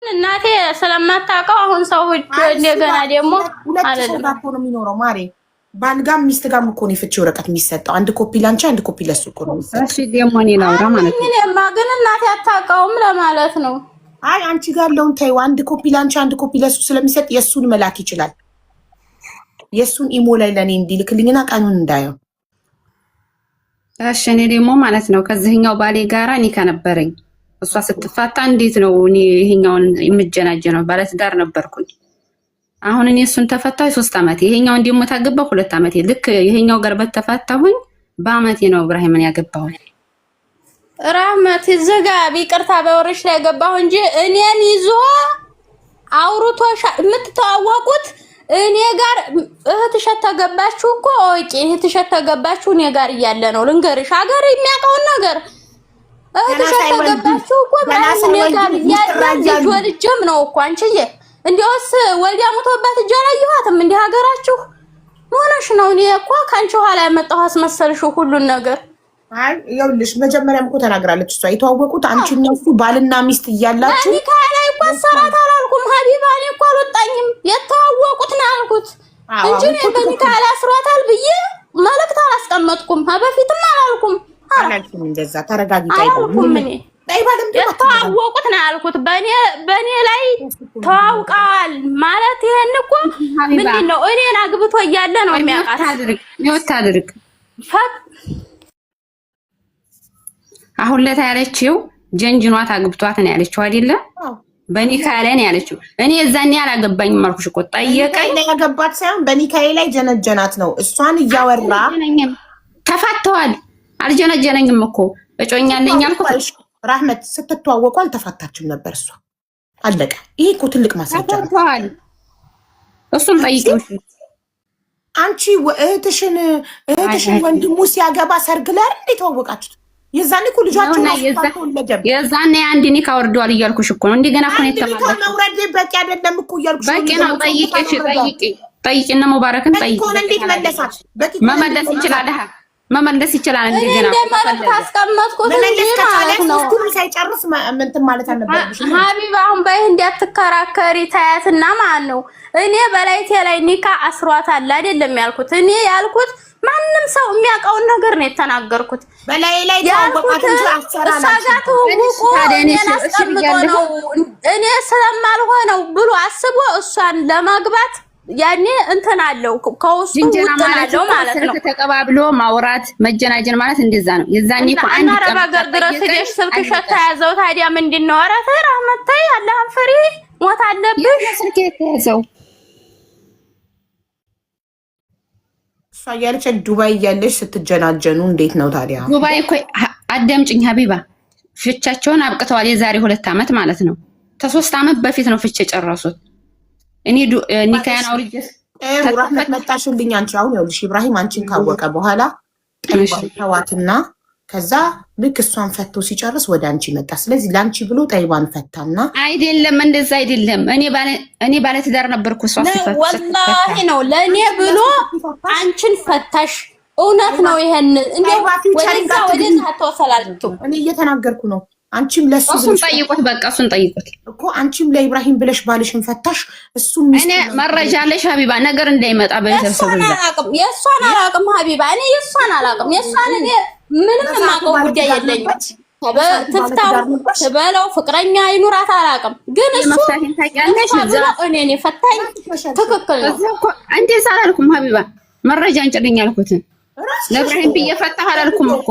እናቴ ስለማታውቀው አሁን ሰው እንደገና ደግሞ ሁለት ሰው ጋር እኮ ነው የሚኖረው ማሬ። ባል ጋም ሚስት ጋም እኮ ነው የፍቺ ወረቀት የሚሰጠው። አንድ ኮፒ ላንቺ፣ አንድ ኮፒ ለሱ እኮ ነው የሚሰጠው። እሺ ደግሞ እኔ ላውራ ማለት ነው። እኔማ ግን እናቴ አታውቀውም ለማለት ነው። አይ አንቺ ጋር ያለውን ተይው። አንድ ኮፒ ላንቺ፣ አንድ ኮፒ ለሱ ስለሚሰጥ የእሱን መላክ ይችላል። የእሱን ኢሞ ላይ ለእኔ እንዲልክልኝና ቀኑን እንዳየው። እሺ እኔ ደግሞ ማለት ነው ከዚህኛው ባሌ ጋራ ኒካ ነበረኝ። እሷ ስትፋታ እንዴት ነው እኔ ይሄኛውን የምጀናጀነው? ባለትዳር ነበርኩኝ። አሁን እኔ እሱን ተፈታሁ 3 ዓመቴ፣ ይሄኛውን ደግሞ ታገባሁ 2 ዓመቴ። ልክ ይሄኛው ጋር በተፋታሁኝ በአመቴ ነው እብራሂምን ያገባሁኝ። ራህመት ዝጋ። ይቅርታ በወሬሽ ላይ ገባሁ እንጂ እኔን ይዞ አውርቶ የምትተዋወቁት እኔ ጋር እህትሽ ተገባችሁ እኮ ወቂ እህትሽ ተገባችሁ እኔ ጋር እያለ ነው። ልንገርሽ ሀገር የሚያውቀውን ነገር እህትሽ ተገባችሁ እኮ እኔ ጋር እያለ ልጅ ወልጄም ነው እኮ አንቺዬ። እንዲያውስ ወልዲያ ሞቶባት እጅ አላየኋትም። እንዲህ ሀገራችሁ መሆነሽ ነው። እኔ እኮ ከአንቺ ኋላ ያመጣሁ አስመሰልሽው ሁሉን ነገር። አይ ይኸውልሽ፣ መጀመሪያም እኮ ተናግራለች እሷ። የተዋወቁት አንቺ እና እሱ ባልና ሚስት እያላችሁ ኒካ ላይ እኮ አሰራት አላልኩም ሀቢባ። እኔ እኮ አልወጣኝም። የተዋወቁት ነው ያልኩት እንጂ እኔ በኒካ ላይ አስሯታል ብዬ መልዕክት አላስቀመጥኩም። በፊትም አላልኩም አላልኩም። እንደዛ ተረጋጊ። አላልኩም። እኔ የተዋወቁት ነው ያልኩት። በእኔ ላይ ተዋውቀዋል ማለት ይሄን እኮ ምንድን ነው? እኔን አግብቶ እያለ ነው የሚያውቃት። አድርግ አሁን ለታ ያለችው ጀንጅኗት አግብቷት ነው ያለችው አይደለ? በኒካ ላይ ነው ያለችው። እኔ እዛኔ አላገባኝም አልኩሽ እኮ ጠየቀኝ። ያገባት ሳይሆን በኒካዬ ላይ ጀነጀናት ነው እሷን እያወራ ተፋተዋል። አልጀነጀነኝም እኮ እጮኛለኝ አልኩት። ራህመት ስትተዋወቁ አልተፋታችም ነበር እሷ። አለቀ። ይሄ እኮ ትልቅ ማስረጃ ነው። እሱን ጠይቂው። አንቺ እህትሽን ወንድሙ ሲያገባ ሰርግ ላይ አይደል የተዋወቃችሁት? የዛኔ እኮ ልጃቸው የዛኔ አንድ ኒካ ወርደዋል እያልኩሽ እኮ ነው። እንደገና እኮ ነው የተማረው። መውረድ በቂ አይደለም እኮ እያልኩሽ በቂ ነው። ጠይቂ፣ ጠይቂ፣ ጠይቂ እና ሙባረክን ጠይቂ። እንዴት መለሳት? መመለስ ይችላል፣ መመለስ ይችላል። እንደገና እንደ መልዕክት አስቀመጥኩት እንጂ ማለት ነው። ሳይጨርስ እንትን ማለት አልነበረብሽም ሀቢብ። አሁን በይህ እንዳትከራከሪ ታያትና ማለት ነው። እኔ በላይቴ ላይ ኒካ አስሯታል አይደለም ያልኩት። እኔ ያልኩት ማንም ሰው የሚያውቀውን ነገር ነው የተናገርኩት። በላይ ላይ ያልኩት እሷ ጋር ትውውቁ እኔን አስቀምጦ ነው እኔ ስለማልሆነው ብሎ አስቦ እሷን ለማግባት ያኔ እንትን አለው ከውስጡ ውጥን አለው ማለት ነው። ስልክ ተቀባብሎ ማውራት መጀናጀን ማለት እንደዛ ነው። የዛኔ እኮ አንድ አረብ ሀገር ድረስ ሄደሽ ስልክሽ ተያዘው። ታዲያ ምንድን ነው? ኧረ ተይ ራህመት ተይ፣ አላህን ፍሪ፣ ሞት አለብሽ። ስልክ የተያዘው እሷ እያለች ዱባይ እያለች ስትጀናጀኑ እንዴት ነው ታዲያ? ዱባይ እኮ አዳምጪኝ ሀቢባ፣ ፍቻቸውን አብቅተዋል። የዛሬ 2 ዓመት ማለት ነው። ከ3 ዓመት በፊት ነው ፍች የጨረሱት። እኔ ኒካያን አውርጄ ራህመት መጣሽልኝ። አንቺ አሁን ይኸውልሽ ኢብራሂም አንቺን ካወቀ በኋላ ጠይባን ተዋትና ከዛ ልክ እሷን ፈቶ ሲጨርስ ወደ አንቺ መጣ። ስለዚህ ለአንቺ ብሎ ጠይባን ፈታና አይደለም፣ እንደዛ አይደለም። እኔ ባለትዳር ነበርኩ። እሷ ወላሂ ነው ለእኔ ብሎ አንቺን ፈታሽ። እውነት ነው። ይሄን እንደው ወደዛ ወደዛ ተወሰላልቱ እኔ እየተናገርኩ ነው። አንቺም ለሱ እሱን ጠይቁት፣ በቃ እሱን ጠይቁት እኮ አንቺም ለኢብራሂም ብለሽ ባልሽን ፈታሽ። እሱም እኔ መረጃ አለሽ ሀቢባ፣ ነገር እንዳይመጣ በቤተሰብ የእሷን አላውቅም ሀቢባ፣ እኔ የእሷን አላውቅም። የእሷን እኔ ምንም የማውቀው ጉዳይ የለኝም። ትፍታው ትበለው ፍቅረኛ ይኑራት አላውቅም፣ ግን እሱ ብሎ እኔን የፈታኝ ትክክል ነው። እንዴት አላልኩም ሀቢባ፣ መረጃ እንጭልኝ አልኩትን ለኢብራሂም ብዬ ፈታሁ አላልኩም እኮ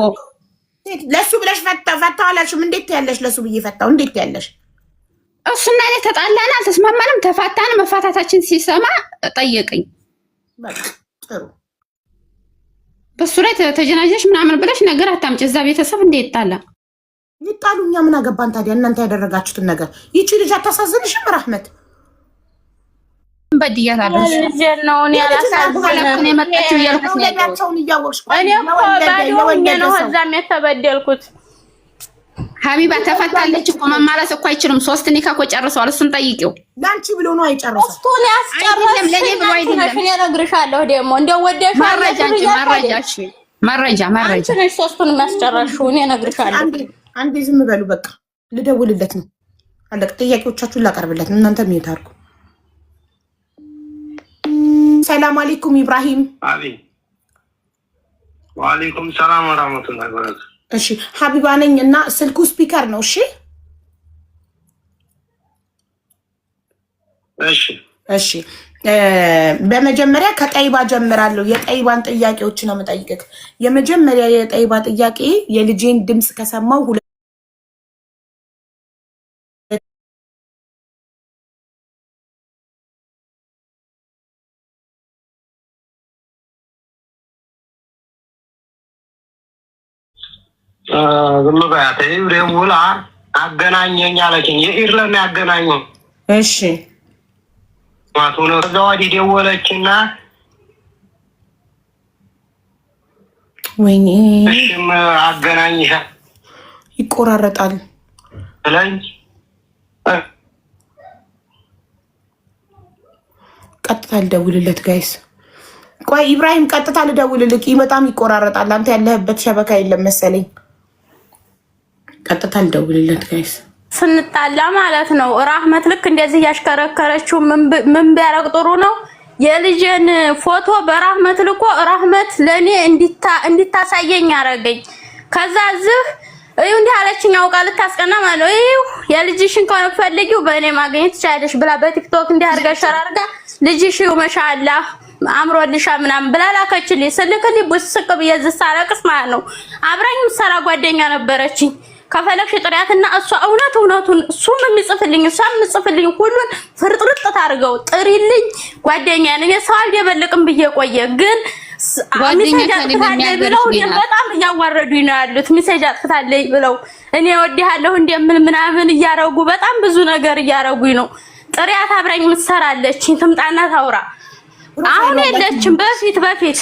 ለሱ ብለሽ ፈታው አላልሽም? እንዴት ያለሽ ለሱ ብዬ ፈታው እንዴት ያለሽ? እሱና እኔ ተጣላን፣ አልተስማማንም፣ ተፋታን። መፋታታችን ሲሰማ ጠየቀኝ። ጥሩ በሱ ላይ ተጀናጀሽ ምናምን ብለሽ ነገር አታምጪ። እዛ ቤተሰብ እንደ ይጣላ ይጣሉ። እኛ ምን አገባን ታዲያ? እናንተ ያደረጋችሁትን ነገር። ይቺ ልጅ አታሳዝንሽም? ራህመት በድያታለሁ። ልጄን ነው እኔ አላሳዝንም። የመጣችው እያልኩት ነው ያለሁት። እያወቅሽ እኔ እኮ ባዶ ሆኜ ነው እዛም የተበደልኩት። ሀቢባ ተፈታለች እኮ መማለስ እኮ አይችልም። 3 ኒካ እኮ ጨርሰዋል። እሱን ጠይቂው። ለአንቺ ብሎ ነው አይጨርሰው። እሱን አይደለም ለእኔ ብሎ አይደለም። እኔ እነግርሻለሁ ደግሞ እንደው ወደሽ መረጃ እንጂ መረጃ እሺ፣ መረጃ መረጃ። አንቺ ነሽ ሶስቱን የሚያስጨረሽው። እኔ እነግርሻለሁ። አንዴ ዝም በሉ በቃ፣ ልደውልለት ነው። አለቅ። ጥያቄዎቻችሁን ላቀርብለት እናንተ mute አድርጉ። ሰላም አለይኩም ኢብራሂም። ወአለይኩም ሰላም ወራህመቱላሂ ወበረካቱ። እሺ ሀቢባ ነኝ እና ስልኩ speaker ነው። እሺ እሺ እሺ። በመጀመሪያ ከጠይባ ጀምራለሁ። የጠይባን ጥያቄዎች ነው የምጠይቅህ። የመጀመሪያ የጠይባ ጥያቄ የልጄን ድምፅ ከሰማው ዝም በያት። ደውላ አገናኘኝ አለችኝ። የኢርለም ያገናኘው እሺ ከዛ ወዲህ ደወለችና ወይኔ እሺም አገናኝሻ ይቆራረጣል ብለኝ ቀጥታ ልደውልለት guys። ቆይ ኢብራሂም ቀጥታ ልደውልልክ። በጣም ይቆራረጣል። አንተ ያለህበት شبكة የለም መሰለኝ። ቀጥታ ልደውልለት guys። ስንጣላ ማለት ነው ራህመት ልክ እንደዚህ እያሽከረከረችው ምን ቢያረግ ጥሩ ነው? የልጅን ፎቶ በራህመት ልኮ ራህመት ለእኔ እንዲታሳየኝ አረገኝ። ከዛ እዚህ እዩ እንዲህ አለችኝ፣ አውቃ ልታስቀና ማለት ነው። እዩ የልጅሽን ከሆነ ፈልጊው በእኔ ማግኘት ትችያለሽ ብላ በቲክቶክ እንዲህ አድርጋ share አድርጋ ልጅሽ ይኸው መሻአላህ አምሮልሻ ምናምን ብላ ላከችልኝ። ስልክልኝ ቡስቅ ብዬ እዚህ ሳለቅስ ማለት ነው። አብራኝ የምትሰራ ጓደኛ ነበረችኝ። ከፈለግሽ ጥሪያትና እሷ እውነት እውነቱን እሱም የሚጽፍልኝ እሷም የምጽፍልኝ ሁሉን ፍርጥርጥ ታርገው ጥሪልኝ። ጓደኛ ነኝ ሰው አልደበልቅም ብዬ ቆየ። ግን message አጥፍታለች ብለው እኔን በጣም እያዋረዱኝ ነው ያሉት። message አጥፍታለች ብለው እኔ እወድሃለሁ እንደምል ምናምን እያረጉ በጣም ብዙ ነገር እያረጉኝ ነው። ጥሪያት አብራኝ የምትሰራለች ትምጣና ታውራ። አሁን የለችም። በፊት በፊት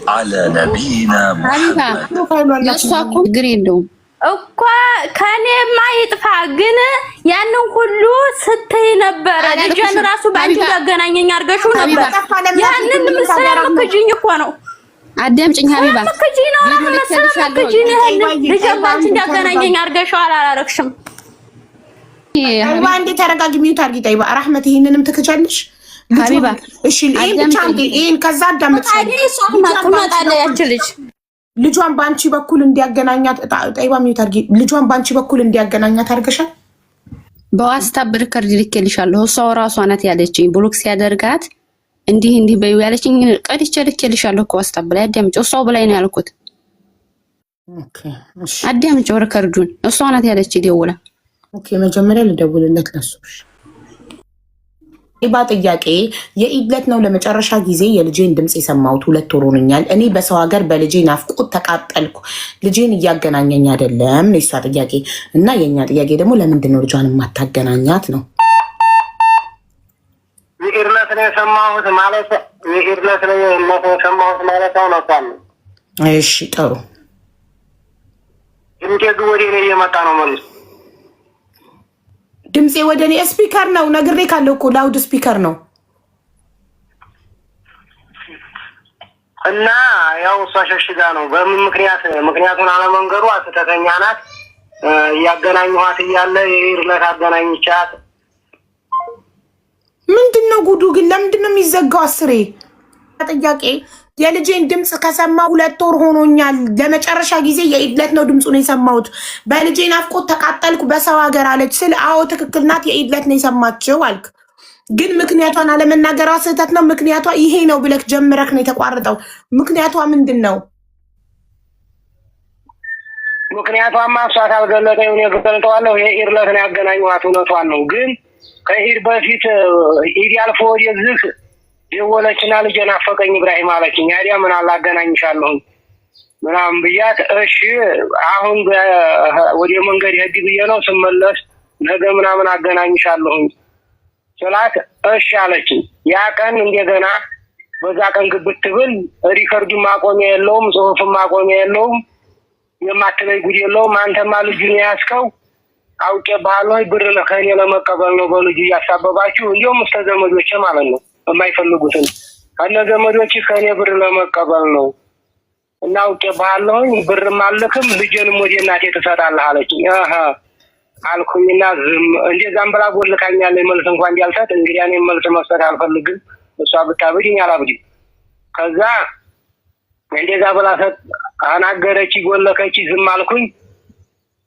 على نبينا ሀቢባ የእሷ እኮ ችግር የለውም እኮ ከኔማ ይጥፋ፣ ግን ያንን ሁሉ ስትይ ነበረ። ልጄን ራሱ በአንቺ ያገናኘኝ አድርገሽው ነበር። ያንን ስለምክጅኝ እኮ ነው። አዳምጪኝ ሀቢባ፣ ስለምክጅኝ ነው። ረህመት ስለምክጅኝ ይሄንን ልጄን በአንቺ እንዲያገናኘኝ አድርገሽው አላረግሽም። ጠይባ እንዴ ተረጋጊ፣ mute አድርጊ። ጠይባ ራህመት ይሄንንም ትክጃለሽ ሀቢባ። እሺ ይሄን ብቻ እንዴ ይሄን ከዛ አዳምጥሻለሁ። ትመጣለች ያቺ ልጅ ልጇን በአንቺ በኩል እንዲያገናኛት ጠይባ mute አድርጊ። ልጇን በአንቺ በኩል እንዲያገናኛት አድርገሻል። በ WhatsApp record ልኬልሻለሁ። እሷው ራሷ ናት ያለችኝ block ሲያደርጋት እንዲህ እንዲህ በይው ያለችኝ ቀድቼ ልኬልሻለሁ እኮ WhatsApp ላይ አዳምጪው። እሷው በላይ ነው ያልኩት። አዳምጪው record ኡን። እሷ ናት ያለችኝ ደውላ። Okay መጀመሪያ ልደውልለት ለሱ። ባ ጥያቄ የኢድ ዕለት ነው ለመጨረሻ ጊዜ የልጄን ድምፅ የሰማሁት። 2 ወር ሆኖኛል። እኔ በሰው ሀገር በልጄ ናፍቆት ተቃጠልኩ። ልጄን እያገናኘኝ አይደለም ነው የሷ ጥያቄ። እና የእኛ ጥያቄ ደግሞ ለምንድን ነው ልጇን የማታገናኛት ነው። የኢድ ዕለት ነው የሰማሁት ማለት የኢድ ዕለት ነው የሰማሁት ማለት ነው። እሺ ጥሩ። ድምጤ ግን ወደ እኔ እየመጣ ነው መልሶ ድምፄ ወደ እኔ speaker ነው። ነግሬ ካለው እኮ loud speaker ነው። እና ያው እሷ ሸሽጋ ነው። በምን ምክንያት ምክንያቱን አለመንገሯ ስህተተኛ ናት። እያገናኘኋት እያለ የኢድ ዕለት አገናኝቻት። ምንድን ነው ጉዱ ግን? ለምንድን ነው የሚዘጋው አስሬ? ጥያቄ የልጄን ድምፅ ከሰማ 2 ወር ሆኖኛል። ለመጨረሻ ጊዜ የኢድ ዕለት ነው ድምፁን የሰማሁት። በልጄ ናፍቆት ተቃጠልኩ በሰው ሀገር አለች ስል፣ አዎ ትክክል ናት፣ የኢድ ዕለት ነው የሰማችው አልክ። ግን ምክንያቷን አለመናገሯ ስህተት ነው። ምክንያቷ ይሄ ነው ብለክ ጀምረክ ነው የተቋረጠው። ምክንያቷ ምንድን ነው? ምክንያቷማ እሷ ካልገለጠ እኔ እገልጠዋለሁ። የኢድ ዕለት ነው ያገናኘኋት፣ እውነቷን ነው። ግን ከኢድ በፊት ኢድ አልፎ ወደዚህ ደወለችና ልጄ ናፈቀኝ ኢብራሂም አለችኝ። ያዲያ ምን አላገናኝሻለሁኝ ምናምን ብያት፣ እሺ አሁን ወደ መንገድ ሄድ ብዬ ነው ስመለስ ነገ ምናምን አገናኝሻለሁኝ ስላት እሺ አለችኝ። ያ ቀን እንደገና በዛ ቀን ግብት ብል record ኡን ማቆሚያ የለውም፣ ጽሁፍን ማቆሚያ የለውም፣ የማትለይ ጉድ የለውም። አንተማ ልጁን የያዝከው አውቄ ባህል ብር ከእኔ ለመቀበል ነው በልጁ እያሳበባችሁ፣ እንዲሁም እስከ ዘመዶቼ ማለት ነው የማይፈልጉትን ከነ ዘመዶች ከእኔ ብር ለመቀበል ነው እና አውቄ ባህለሁኝ ብርም አልክም ልጄንም ወደ እናቴ ትሰጣለህ አለችኝ። አልኩኝና ዝም እንደዛም ብላ ጎልካኛለች። መልስ እንኳን እንዲያልሰጥ እንግዲህ እኔም መልስ መስጠት አልፈልግም። እሷ ብታብድ እኔ አላብድም። ከዛ እንደዛ ብላ አናገረች፣ ጎለከች፣ ዝም አልኩኝ።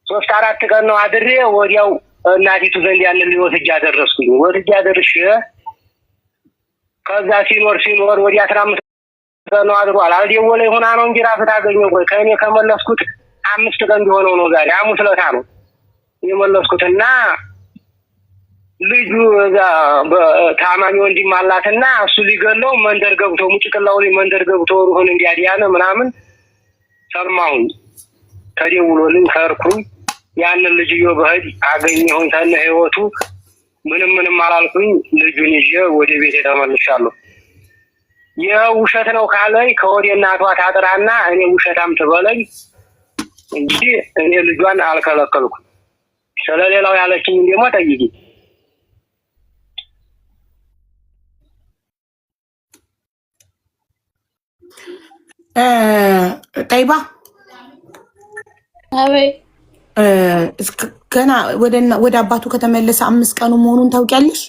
3-4 ቀን ነው አድሬ ወዲያው እናቲቱ ዘንድ ያንን ወስጄ አደረስኩኝ። ወስጄ አደርሼ ከዛ ሲኖር ሲኖር ወዲያ 15 ቀን ነው አድሯል። አልደወለ ይሆና ነው እንጂ ራሱ ታገኘው። ቆይ ከእኔ ከመለስኩት 5 ቀን ቢሆነው ነው ዛሬ ሐሙስ ዕለት ነው የመለስኩትና ልጁ እዛ ታማኝ ወንድም አላትና እሱ ሊገለው መንደር ገብቶ ሙጭቅላው ላይ መንደር ገብቶ ሩሁን እንዲያዲያነ ምናምን ሰማሁኝ። ተደውሎልኝ ከርኩኝ። ያንን ልጅዮ በህድ አገኘሁኝ ተነ ህይወቱ ምንም ምንም አላልኩኝ። ልጁን ይዤ ወደ ቤት ተመልሻለሁ። ይህ ውሸት ነው ካለኝ ከወደ እናቷ ታጥራና እኔ ውሸታም ትበለኝ እንጂ እኔ ልጇን አልከለከልኩም። ስለሌላው ያለችኝ ደግሞ ጠይቂ። ጠይባ አቤት። ገና ወደ አባቱ ከተመለሰ 5 ቀኑ መሆኑን ታውቂያለሽ?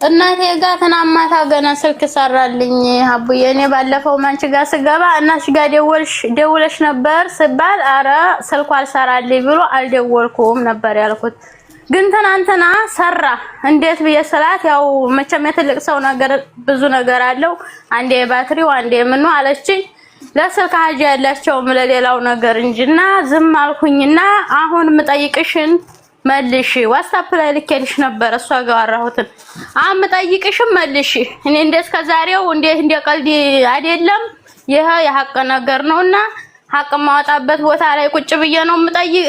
እናቴ ጋር ትናንት ማታ ገና ስልክ ሰራልኝ አቡዬ። እኔ ባለፈው ማንቺ ጋር ስገባ እናትሽ ጋር ደውለሽ ነበር ስባል አረ ስልኩ አልሰራልኝ ብሎ አልደወልኩም ነበር ያልኩት። ግን ትናንትና ሰራ። እንዴት ብዬ ስላት ያው መቼም የትልቅ ሰው ነገር ብዙ ነገር አለው። አንዴ ባትሪው አንዴ ምኑ አለችኝ። ለስልክ ሀጃ ያላቸውም ለሌላው ነገር እንጂና ዝም አልኩኝና አሁን የምጠይቅሽን መልሽ። ዋትስአፕ ላይ ልኬልሽ ነበር እሷ ጋር አወራሁትን። አሁን የምጠይቅሽን መልሽ። እኔ እንደ እስከ ዛሬው እንደ እንደ ቀልድ አይደለም፣ ይሄ የሀቅ ነገር ነውና ሀቅ የማወጣበት ቦታ ላይ ቁጭ ብዬ ነው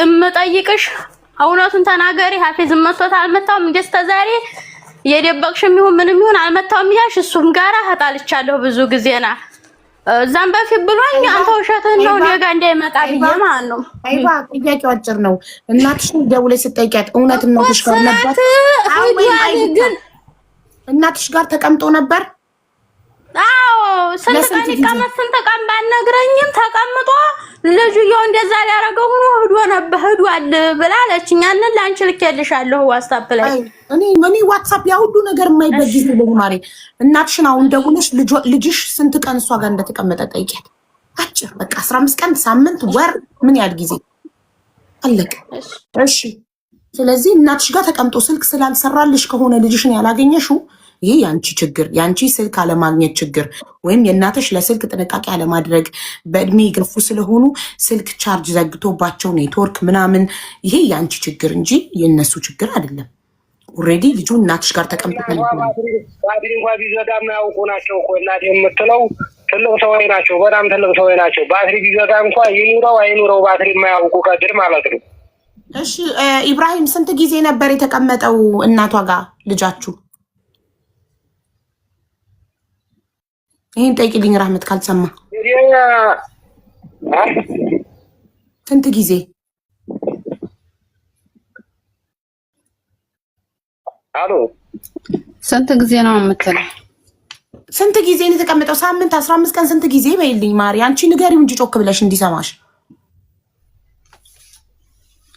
የምጠይቅሽ። እውነቱን ተናገሪ። ሀፊዝ መጥቶት አልመታውም። እንደ እስከ ዛሬ የደበቅሽም ይሁን ምንም ይሁን አልመታውም እያልሽ እሱም ጋራ ተጣልቻለሁ ብዙ ጊዜና እዛም በፊት ብሎኝ አንተ ውሸትህን ነው እኔ ጋር እንዳይመጣ ብዬ ማለት ነው። አይባ ጥያቄው አጭር ነው። እናትሽን ደውለሽ ስትጠይቂያት እውነት እናትሽ ጋር ነበር? ግን እናትሽ ጋር ተቀምጦ ነበር? አዎ ስንት ቀን ይቀመጥ ስንት ቀን ባልነግረኝም ተቀምጦ ልጁየው እንደዛ ሊያደርገው ሆኖ ሂዶ ነበር ሂዷል ብላ አለችኝ። ያንን ለአንቺ ልኬልሻለሁ ዋትስአፕ ላይ። እኔ ዋትስአፕ ያ ሁሉ ነገር የማይበት ጊዜ ማሬ። እናትሽን አሁን ደውለሽ ልጅሽ ስንት ቀን እሷ ጋር እንደተቀመጠ ጠይቂያት። አጭር በቃ 15 ቀን፣ ሳምንት፣ ወር፣ ምን ያህል ጊዜ አለቀ። እሺ ስለዚህ እናትሽ ጋር ተቀምጦ ስልክ ስላልሰራልሽ ከሆነ ልጅሽን ያላገኘሽው ይሄ የአንቺ ችግር፣ የአንቺ ስልክ አለማግኘት ችግር ወይም የእናትሽ ለስልክ ጥንቃቄ አለማድረግ፣ በእድሜ የገፉ ስለሆኑ ስልክ ቻርጅ ዘግቶባቸው ኔትወርክ ምናምን፣ ይሄ የአንቺ ችግር እንጂ የእነሱ ችግር አይደለም። Already ልጁ እናትሽ ጋር ተቀምጦ ባትሪ እንኳ ቢዘጋ የማያውቁ ናቸው እኮ እናቴ የምትለው ትልቅ ሰው ናቸው። በጣም ትልቅ ሰው ናቸው። ባትሪ ቢዘጋ እንኳ ይኑረው አይኑረው ባትሪ የማያውቁ ቀድር ማለት ነው። እሺ ኢብራሂም ስንት ጊዜ ነበር የተቀመጠው እናቷ ጋር ልጃችሁ? ይሄን ጠይቂልኝ ራህመት ካልሰማ። ስንት ጊዜ? አሎ ስንት ጊዜ ነው የምትለው? ስንት ጊዜ ነው የተቀመጠው? ሳምንት፣ 15 ቀን፣ ስንት ጊዜ በይልኝ ማሪ። አንቺ ንገሪው እንጂ ጮክ ብለሽ እንዲሰማሽ።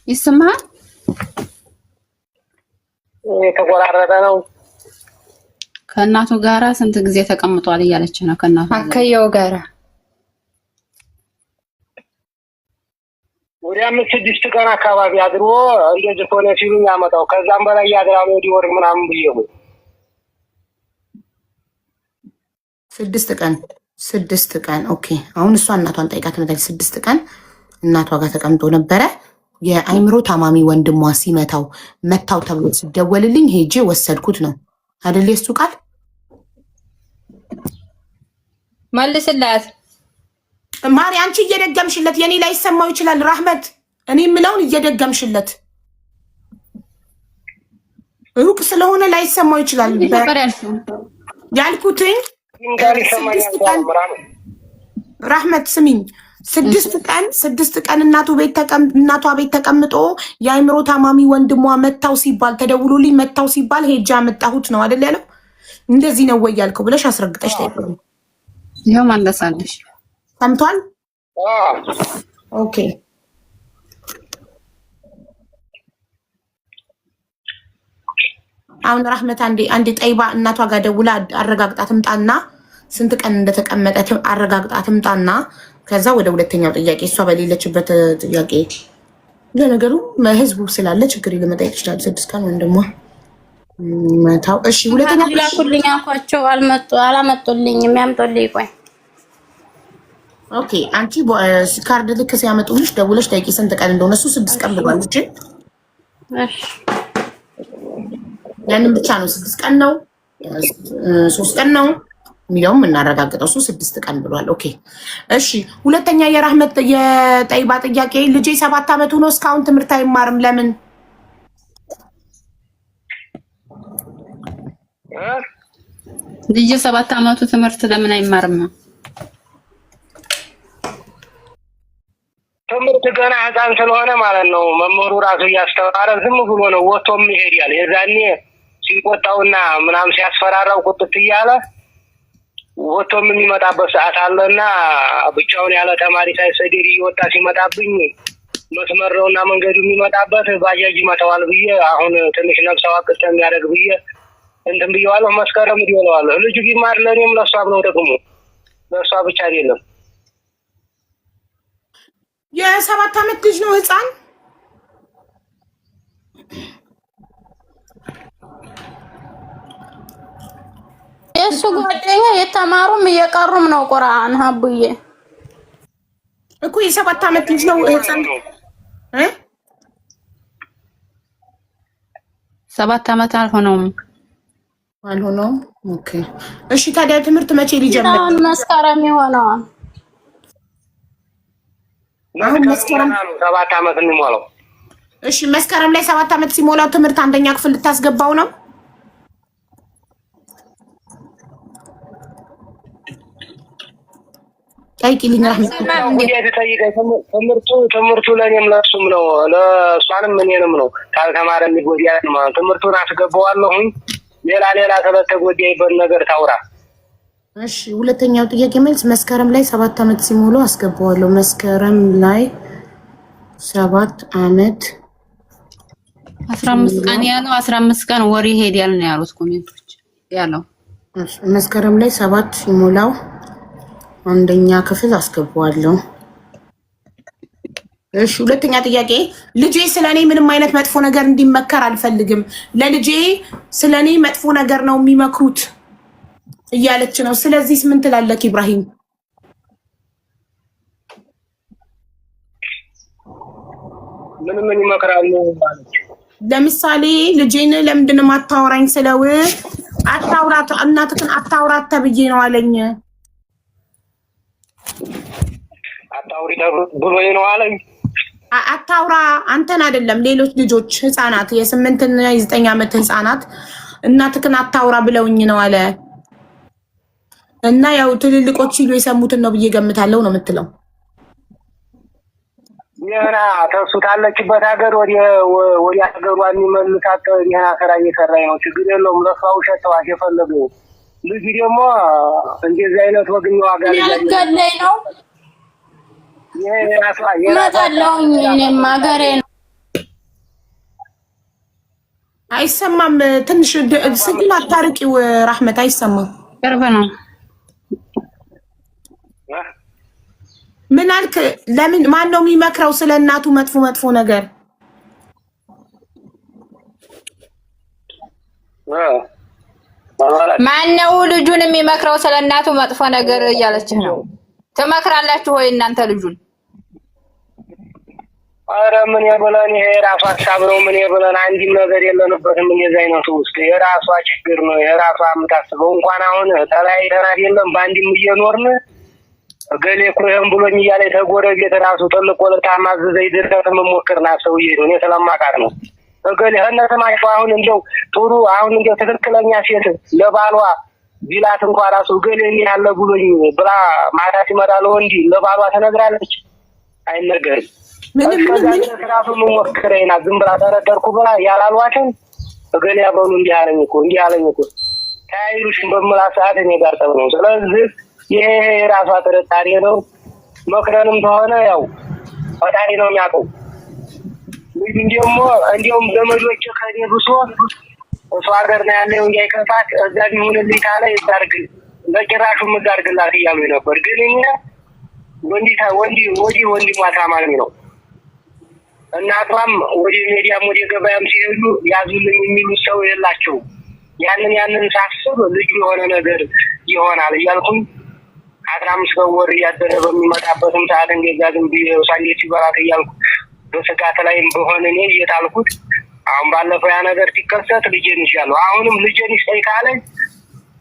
ይሰማል? የተቆራረጠ ነው። ከእናቱ ጋራ ስንት ጊዜ ተቀምጧል እያለች ነው። ከእናቱ አከየው ጋራ ወደ 5-6 ቀን አካባቢ አድሮ እንደዚህ ሆነ ሲሉኝ አመጣው። ከዛም በላይ ያድራል ወዲህ ወር ምናምን ብዬ ነው። 6 ቀን 6 ቀን። Okay አሁን እሷ እናቷን ጠይቃ ትመጣለች። 6 ቀን እናቷ ጋር ተቀምጦ ነበረ። የአይምሮ ታማሚ ወንድሟ ሲመታው መታው ተብሎ ሲደወልልኝ ሄጄ ወሰድኩት ነው አይደል? የእሱ ቃል መልስላት ማሪ። አንቺ እየደገምሽለት የኔ ላይ ይሰማው ይችላል። ራህመት እኔ የምለውን እየደገምሽለት ሩቅ ስለሆነ ላይሰማው ይችላል። ያልኩትኝ 6 ቀን ራህመት ስሚኝ፣ 6 ቀን 6 ቀን እናቷ ቤት ተቀምጦ የአይምሮ ታማሚ ወንድሟ መታው ሲባል ተደውሎልኝ መታው ሲባል ሄጄ አመጣሁት ነው አይደል ያለው? እንደዚህ ነው ወይ ያልከው ብለሽ አስረግጠሽ ጠይቂው። ይኸው ማለሳለሽ። ሰምቷል? Okay አሁን ራህመት አንዴ አንዴ ጠይባ እናቷ ጋር ደውላ አረጋግጣ ትምጣና ስንት ቀን እንደተቀመጠ አረጋግጣ ትምጣና ከዛ ወደ ሁለተኛው ጥያቄ እሷ በሌለችበት ጥያቄ። ለነገሩ ህዝቡ ስላለ ችግር ለመጠየቅ ይችላል። 6 ቀን ወንድሟ መታው። እሺ ሁለተኛ ላኩልኝ አልኳቸው፣ አልመጡ አላመጡልኝም። ያምጡልኝ ቆይ። Okay፣ አንቺ ካርድ ልክ ሲያመጡልሽ ደውለሽ ጠይቂ ስንት ቀን እንደሆነ። እሱ 6 ቀን ብሏል። እሺ እሺ። ያንን ብቻ ነው፣ 6 ቀን ነው 3 ቀን ነው የሚለውም የምናረጋግጠው። እሱ 6 ቀን ብሏል። Okay እሺ። ሁለተኛ የራህመት የጠይባ ጥያቄ፣ ልጄ 7 ዓመቱ ነው፣ እስካሁን ትምህርት አይማርም፣ ለምን? ልጅ 7 ዓመቱ ትምህርት ለምን አይማርም ነው? ትምህርት ገና ህፃን ስለሆነ ማለት ነው። መምህሩ ራሱ እያስተማረ ዝም ብሎ ነው ወጥቶም ይሄዳል። የዛኔ ሲቆጣውና ምናምን ሲያስፈራራው ቁጥት እያለ ወጥቶም የሚመጣበት ሰዓት አለና ብቻውን ያለ ተማሪ ሳይሰደድ እየወጣ ሲመጣብኝ መስመር ነውና መንገዱ የሚመጣበት ባጃጅ ይመታዋል ብዬ አሁን ትንሽ ነፍስ አዋቅ እስከሚያደርግ ብዬ እንትን ብዬዋለሁ። መስከረም ይለዋለሁ። ልጁ ቢማር ለእኔም ለእሷም ነው ጥቅሙ፣ ለእሷ ብቻ አይደለም። የ7 ዓመት ልጅ ነው፣ ህፃን። የእሱ ጓደኛ የተማሩም እየቀሩም ነው ቁርአን ሀቡዬ። እኮ የ7 ዓመት ልጅ ነው፣ ህፃን እ 7 ዓመት አልሆነውም። አልሆነውም። Okay እሺ። ታዲያ ትምህርት መቼ ሊጀምር? አሁን መስከረም ይሆነዋል። አሁን መስከረም 7 ዓመት የሚሞላው። እሺ፣ መስከረም ላይ 7 ዓመት ሲሞላው ትምህርት አንደኛ ክፍል ልታስገባው ነው? ጠይቂልኝ ራህመት። ትምህርቱ ትምህርቱ ለእኔም ለእሱም ነው፣ ለእሷንም እኔንም ነው። ካልተማረ የሚጎዳ ማለት ትምህርቱን አስገባዋለሁኝ። ሌላ ሌላ ስለተጎዳይበት ነገር ታውራ። እሺ ሁለተኛው ጥያቄ መልስ፣ መስከረም ላይ 7 ዓመት ሲሞላው አስገባዋለሁ። መስከረም ላይ 7 ዓመት 15 ቀን ያለው፣ 15 ቀን ወር ይሄዳል ነው ያሉት comment ኦች ያለው። መስከረም ላይ 7 ሲሞላው አንደኛ ክፍል አስገባዋለሁ። እሺ ሁለተኛ ጥያቄ፣ ልጄ ስለ እኔ ምንም አይነት መጥፎ ነገር እንዲመከር አልፈልግም። ለልጄ ስለ እኔ መጥፎ ነገር ነው የሚመክሩት እያለች ነው። ስለዚህ ምን ትላለህ ኢብራሂም? ምን ምን ይመክራሉ ማለት? ለምሳሌ ልጄን ለምንድን ነው የማታወራኝ ስለው አታውራት፣ እናትህን አታውራት ተብዬ ነው አለኝ። አታውሪ ብሎኝ ነው አለኝ። አታውራ አንተን አይደለም፣ ሌሎች ልጆች ህፃናት፣ የ8ና የ9 ዓመት ህፃናት እናትህን አታውራ ብለውኝ ነው አለ። እና ያው ትልልቆች ሲሉ የሰሙትን ነው ብዬ ገምታለሁ ነው የምትለው። ደህና ተሱ ታለችበት ሀገር ወደ ወደ ሀገሯ የሚመልሳት ደህና ስራ እየሰራኝ ነው። ችግር የለውም። ለእሷ ውሸት ተዋት የፈለገው። ልጁ ደግሞ እንደዚህ አይነት ወግኛ ዋጋ ልገለኝ ነው፣ እመጣለሁኝ። እኔም ሀገሬ ነው። አይሰማም። ትንሽ ስልኩን አታርቂው ራህመት፣ አይሰማም። ቅርብ ነው። ምን አልክ? ለምን ማን ነው የሚመክረው ስለ እናቱ መጥፎ መጥፎ ነገር? ማነው ልጁን የሚመክረው ስለ እናቱ መጥፎ ነገር እያለችህ ነው? ትመክራላችሁ ወይ እናንተ ልጁን? ኧረ ምን የብለን፣ ይሄ የራሷ ሀሳብ ነው። ምን የብለን አንድም ነገር የለንበትም። እንደዚህ አይነቱ ውስጥ የራሷ ችግር ነው፣ የራሷ የምታስበው። እንኳን አሁን ተለያይተን አይደለም በአንድም እየኖርን እገሌ እኮ ይሄን ብሎኝ እያለ ተጎረቤት ራሱ ትልቅ ወለታ ማዘዘኝ ድረስ የምሞክር ናት ሰውዬ ነው። እኔ ስለማውቃት ነው። እገሌ ከእነ ስማቸው አሁን እንደው ጥሩ አሁን እንደው ትክክለኛ ሴት ለባሏ ቢላት እንኳ ራሱ እገሌ እንዲህ ያለ ብሎኝ ብላ ማታ ሲመጣ ለወንድ ለባሏ ትነግራለች? አይነገርም። ምንም ምንም ምንም ራሱ የምሞክረኝ ናት። ዝም ብላ ተረደርኩ ብላ ያላሏትን እገሌ አበሉ እንዲህ አለኝ እኮ እንዲህ አለኝ እኮ ተያይሉሽን በምላት ሰዓት እኔ ጋር ጠብ ነው። ስለዚህ ይሄ የራሷ ጥርጣሬ ነው። መክረንም ተሆነ ያው ፈጣሪ ነው የሚያውቀው። ልጁን ደግሞ እንዲያውም ዘመዶቼ ከኔ ብሶ እሱ ሀገር ነው ያለው እንዳይከፋት እዛ ቢሆንልኝ ካለ ይዛርግ በጭራሹም እዛ አድርግላት እያሉኝ ነበር። ግን እኛ ወንዲ ወንዲ ወዲ ወንድሟ ታማሚ ነው። እናቷም ወደ ሜዲያም ወደ ገበያም ሲሄዱ ያዙልኝ የሚሉት ሰው የላቸውም። ያንን ያንን ሳስብ ልጁ የሆነ ነገር ይሆናል እያልኩም 15 በወር እያደረ በሚመጣበትም ሰዓት እንደዛ ዝም ብዬ ሳንዴት ይበላት እያልኩ በስጋት ላይም በሆነ እኔ እየጣልኩት አሁን ባለፈው ያ ነገር ሲከሰት ልጄን ይዣለሁ። አሁንም ልጄን ይስጠኝ ካለኝ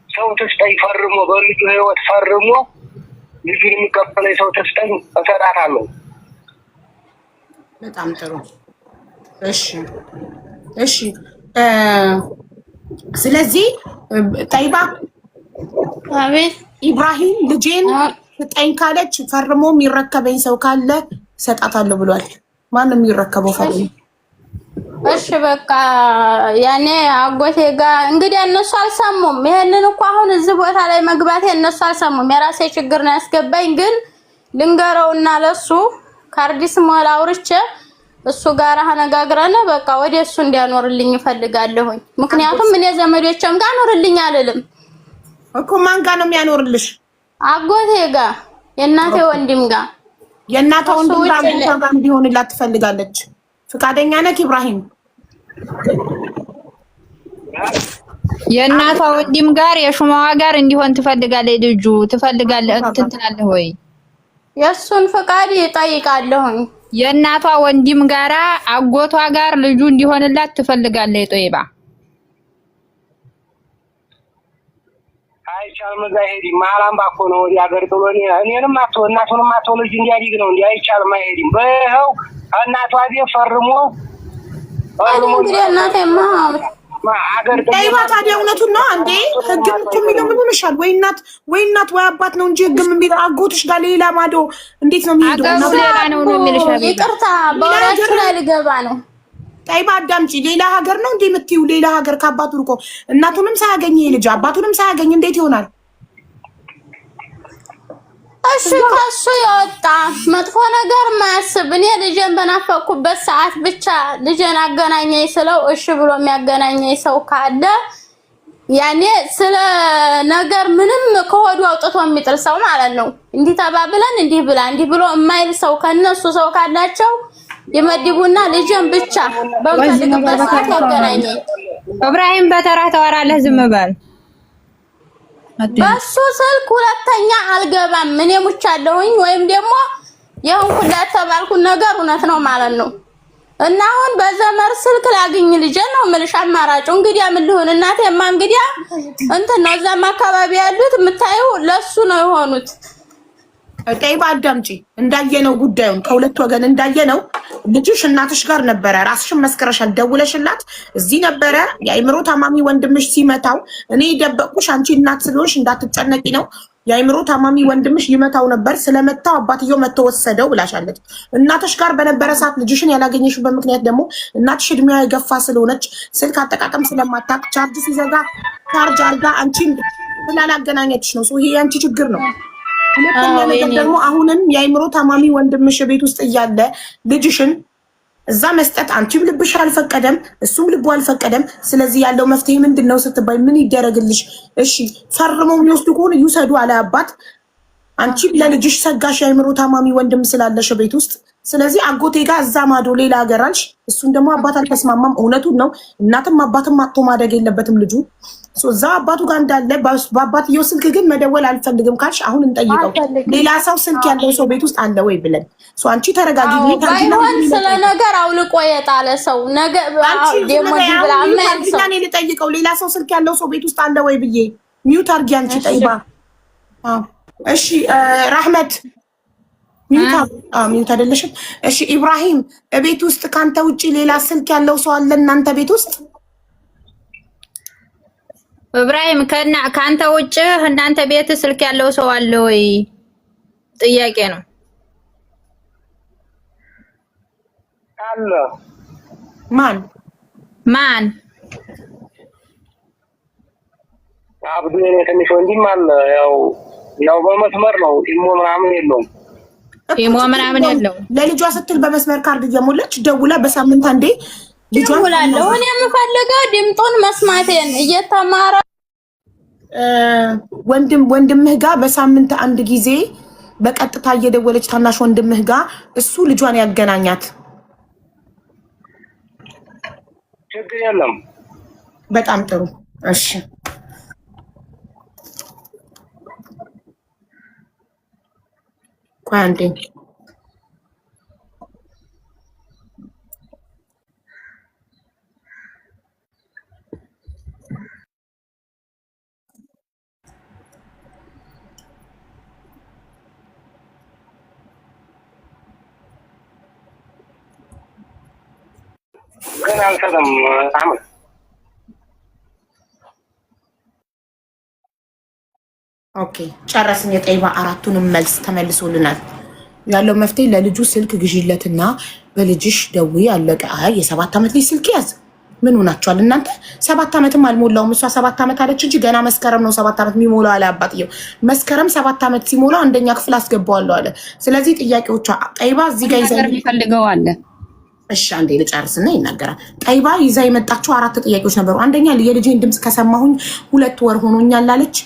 ሰው ትስጠኝ ፈርሞ በልጁ ህይወት ፈርሞ ልጁን የሚቀበለኝ ሰው ትስጠኝ እሰጣታለሁ። በጣም ጥሩ። እሺ እሺ። ስለዚህ ጠይባ አቤት ኢብራሂም ልጄን ስጠኝ ካለች ፈርሞ የሚረከበኝ ሰው ካለ እሰጣታለሁ ብሏል። ማን ነው የሚረከበው ፈርሞ? እሺ በቃ ያኔ አጎቴ ጋር እንግዲህ እነሱ አልሰሙም። ይሄንን እኮ አሁን እዚህ ቦታ ላይ መግባቴ እነሱ አልሰሙም። የራሴ ችግር ነው ያስገባኝ። ግን ልንገረውና ለሱ ካርድ ስሞላ አውርቼ እሱ ጋር አነጋግረን በቃ ወደ እሱ እንዲያኖርልኝ እፈልጋለሁኝ። ምክንያቱም እኔ ዘመዶቼም ጋር አኖርልኝ አልልም እኮ። ማን ጋር ነው የሚያኖርልሽ? አጎቴ ጋር፣ የእናቴ ወንድም ጋር። የእናቷ ወንድም ጋር አጎቷ ጋር እንዲሆንላት ትፈልጋለች። ፍቃደኛ ነህ ኢብራሂም? የእናቷ ወንድም ጋር የሹማዋ ጋር እንዲሆን ትፈልጋለች። ልጁ ትፈልጋለህ እንትን ትላለህ ወይ? የእሱን ፍቃድ እጠይቃለሁኝ። የእናቷ ወንድም ጋራ አጎቷ ጋር ልጁ እንዲሆንላት ትፈልጋለች። ጦይባ አይቻልም። እዛ አይሄድም። መሀል አምባ እኮ ነው ወዲህ ሀገር ጥሎ እኔንም አቶ እናቱንም አቶ ልጅ እንዲያድግ ነው እንዲ አይቻልም። አይሄድም። በይኸው እናቷ ቤት ፈርሞ ፈርሞ እንግዲህ እናቴማ አገር ጠይባ ታዲያ እውነቱን ነው እንዴ? ህግም እኮ የሚለው ምን ሆነሻል? ወይ እናት ወይ እናት ወይ አባት ነው እንጂ ህግም የሚለው አጎትሽ ጋር ሌላ ማዶ እንዴት ነው የሚሄደው? አገሩ ሌላ ነው ነው የሚልሽ አቤላ። ይቅርታ በወሬያችሁ ላይ ልገባ ነው። ጠይባ አዳምጪ። ሌላ ሀገር ነው እንዴ የምትይው? ሌላ ሀገር ከአባቱ ርቆ እናቱንም ሳያገኝ ይሄ ልጅ አባቱንም ሳያገኝ እንዴት ይሆናል? እሺ ከሱ የወጣ መጥፎ ነገር ማያስብ እኔ ልጄን በናፈቅኩበት ሰዓት ብቻ ልጄን አገናኘኝ ስለው እሺ ብሎ የሚያገናኘኝ ሰው ካለ ያኔ ስለ ነገር ምንም ከሆዱ አውጥቶ የሚጥል ሰው ማለት ነው። እንዲህ ተባብለን እንዲህ ብላ እንዲህ ብሎ የማይል ሰው ከነሱ ሰው ካላቸው ይመድቡና ልጄን ብቻ በምፈልግበት ሰዓት ያገናኘኝ። ኢብራሂም በተራ ታወራለህ፣ ዝም በል። በሱ ስልክ ሁለተኛ አልገባም። እኔ ሙቻለሁኝ ወይም ደግሞ ይሁን ሁላ ተባልኩት ነገር እውነት ነው ማለት ነው። እና አሁን በዘመር ስልክ ላግኝ ልጄ ነው የምልሽ። አማራጩ እንግዲያ ምን ልሁን እናቴማ እንግዲያ እንትን ነው እዛም አካባቢ ያሉት የምታየው ለሱ ነው የሆኑት። ጠይባ አዳምጪ። እንዳየነው ጉዳዩን ከሁለት ወገን እንዳየነው ልጅሽ እናትሽ ጋር ነበረ። ራስሽን መስክረሻል። ደውለሽላት እዚህ ነበረ የአእምሮ ታማሚ ወንድምሽ ሲመታው፣ እኔ የደበቅኩሽ አንቺ እናት ስለሆንሽ እንዳትጨነቂ ነው። የአእምሮ ታማሚ ወንድምሽ ይመታው ነበር፣ ስለመታው አባትየው መጥቶ ወሰደው ብላሻለች። እናትሽ ጋር በነበረ ሰዓት ልጅሽን ያላገኘሽበት ምክንያት ደግሞ እናትሽ እድሜዋ የገፋ ስለሆነች ስልክ አጠቃቀም ስለማታውቅ ቻርጅ ሲዘጋ ቻርጅ አርጋ አንቺን ስላላገናኘችሽ ነው። ይሄ የአንቺ ችግር ነው። ሁለተኛ ነገር ደግሞ አሁንም የአእምሮ ታማሚ ወንድምሽ ቤት ውስጥ እያለ ልጅሽን እዛ መስጠት አንቺም ልብሽ አልፈቀደም፣ እሱም ልቡ አልፈቀደም። ስለዚህ ያለው መፍትሄ ምንድን ነው ስትባይ ምን ይደረግልሽ? እሺ ፈርመው የሚወስዱ ከሆነ ይውሰዱ አለ አባት። አንቺም ለልጅሽ ሰጋሽ፣ የአእምሮ ታማሚ ወንድም ስላለሽ ቤት ውስጥ። ስለዚህ አጎቴ ጋር እዛ ማዶ ሌላ ሀገር አልሽ። እሱን ደግሞ አባት አልተስማማም። እውነቱን ነው። እናትም አባትም አጥቶ ማደግ የለበትም ልጁ እዛ አባቱ ጋር እንዳለ በአባትየው ስልክ ግን መደወል አልፈልግም ካልሽ አሁን እንጠይቀው። ሌላ ሰው ስልክ ያለው ሰው ቤት ውስጥ አለ ወይ ብለን አንቺ ተረጋጊ። ባይሆን ስለ ነገር አውልቆ የጣለ ሰው እኔ ልጠይቀው። ሌላ ሰው ስልክ ያለው ሰው ቤት ውስጥ አለ ወይ ብዬ mute አድርጊ አንቺ ጠይባ። እሺ ራህመት mute አይደለሽም። እሺ ኢብራሂም፣ ቤት ውስጥ ከአንተ ውጭ ሌላ ስልክ ያለው ሰው አለ እናንተ ቤት ውስጥ? ኢብራሂም ከአንተ ውጭ እናንተ ቤት ስልክ ያለው ሰው አለ ወይ? ጥያቄ ነው። አለ። ማን ማን? አብዱ የኔ ትንሽ ወንድም አለ። ያው ያው በመስመር ነው፣ ኢሞ ምናምን የለውም። ኢሞ ምናምን የለውም። ለልጇ ስትል በመስመር ካርድ እየሞላች ደውላ በሳምንት አንዴ ደውላለሁ። እኔ የምፈልገው ድምጡን መስማቴን እየተማረ ወንድምህ ጋር በሳምንት አንድ ጊዜ በቀጥታ እየደወለች ታናሽ ወንድምህ ጋር እሱ ልጇን ያገናኛት። ችግር የለም። በጣም ጥሩ። እሺ ቆይ አንዴ። ግን አልሰጥም አህመድ። Okay ጨረስን። የጠይባ አራቱንም መልስ ተመልሶልናል። ያለው መፍትሄ ለልጁ ስልክ ግዢለትና በልጅሽ ደውዪ፣ አለቀ። አይ የ7 ዓመት ልጅ ስልክ ያዝ። ምን ሆናችኋል እናንተ? 7 ዓመትም አልሞላውም። እሷ 7 ዓመት አለች እንጂ ገና መስከረም ነው 7 ዓመት የሚሞላው አለ አባትየው። መስከረም 7 ዓመት ሲሞላው አንደኛ ክፍል አስገባዋለሁ አለ። ስለዚህ ጥያቄዎቿ ጠይባ እዚህ ጋር ይዘ የሚፈልገው አለ። እሺ አንዴ ልጨርስና ይናገራል። ጠይባ ይዛ የመጣችው አራት ጥያቄዎች ነበሩ። አንደኛ የልጄን ድምፅ ከሰማሁኝ 2 ወር ሆኖኛል አለች።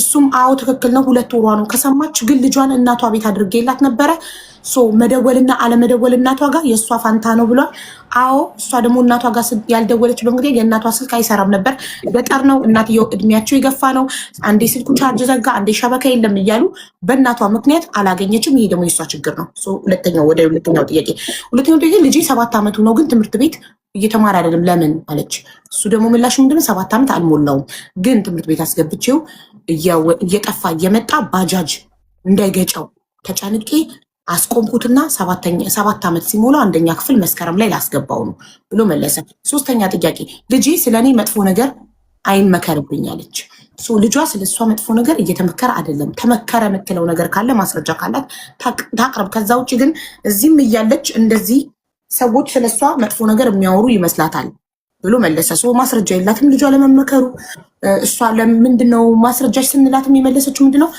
እሱም አዎ ትክክል ነው፣ 2 ወሯ ነው ከሰማች። ግን ልጇን እናቷ ቤት አድርጌላት ነበረ። So መደወልና አለመደወል እናቷ ጋር የእሷ ፋንታ ነው ብሏል። አዎ እሷ ደግሞ እናቷ ጋር ያልደወለች በምክንያት የእናቷ ስልክ አይሰራም ነበር። ገጠር ነው፣ እናትየው እድሜያቸው የገፋ ነው። አንዴ ስልኩ ቻርጅ ዘጋ፣ አንዴ شبكة የለም እያሉ በእናቷ ምክንያት አላገኘችም። ይሄ ደግሞ የእሷ ችግር ነው። ሁለተኛው ወደ ሁለተኛው ጥያቄ ሁለተኛው ጥያቄ ልጄ 7 ዓመቱ ነው፣ ግን ትምህርት ቤት እየተማረ አይደለም ለምን አለች። እሱ ደግሞ ምላሹ ምንድነው 7 ዓመት አልሞላውም፣ ግን ትምህርት ቤት አስገብቼው እየጠፋ እየመጣ ባጃጅ እንዳይገጨው ተጨንቄ አስቆምኩትና 7 ዓመት ሲሞላው አንደኛ ክፍል መስከረም ላይ ላስገባው ነው ብሎ መለሰ። ሶስተኛ ጥያቄ ልጄ ስለ እኔ መጥፎ ነገር አይመከርብኝ አለች። ልጇ ስለ እሷ መጥፎ ነገር እየተመከረ አይደለም። ተመከረ የምትለው ነገር ካለ ማስረጃ ካላት ታቅርብ። ከዛ ውጭ ግን እዚህም እያለች እንደዚህ ሰዎች ስለ እሷ መጥፎ ነገር የሚያወሩ ይመስላታል ብሎ መለሰ። So ማስረጃ የላትም ልጇ ለመመከሩ። እሷ ለምንድነው ማስረጃሽ ስንላትም የመለሰችው ምንድነው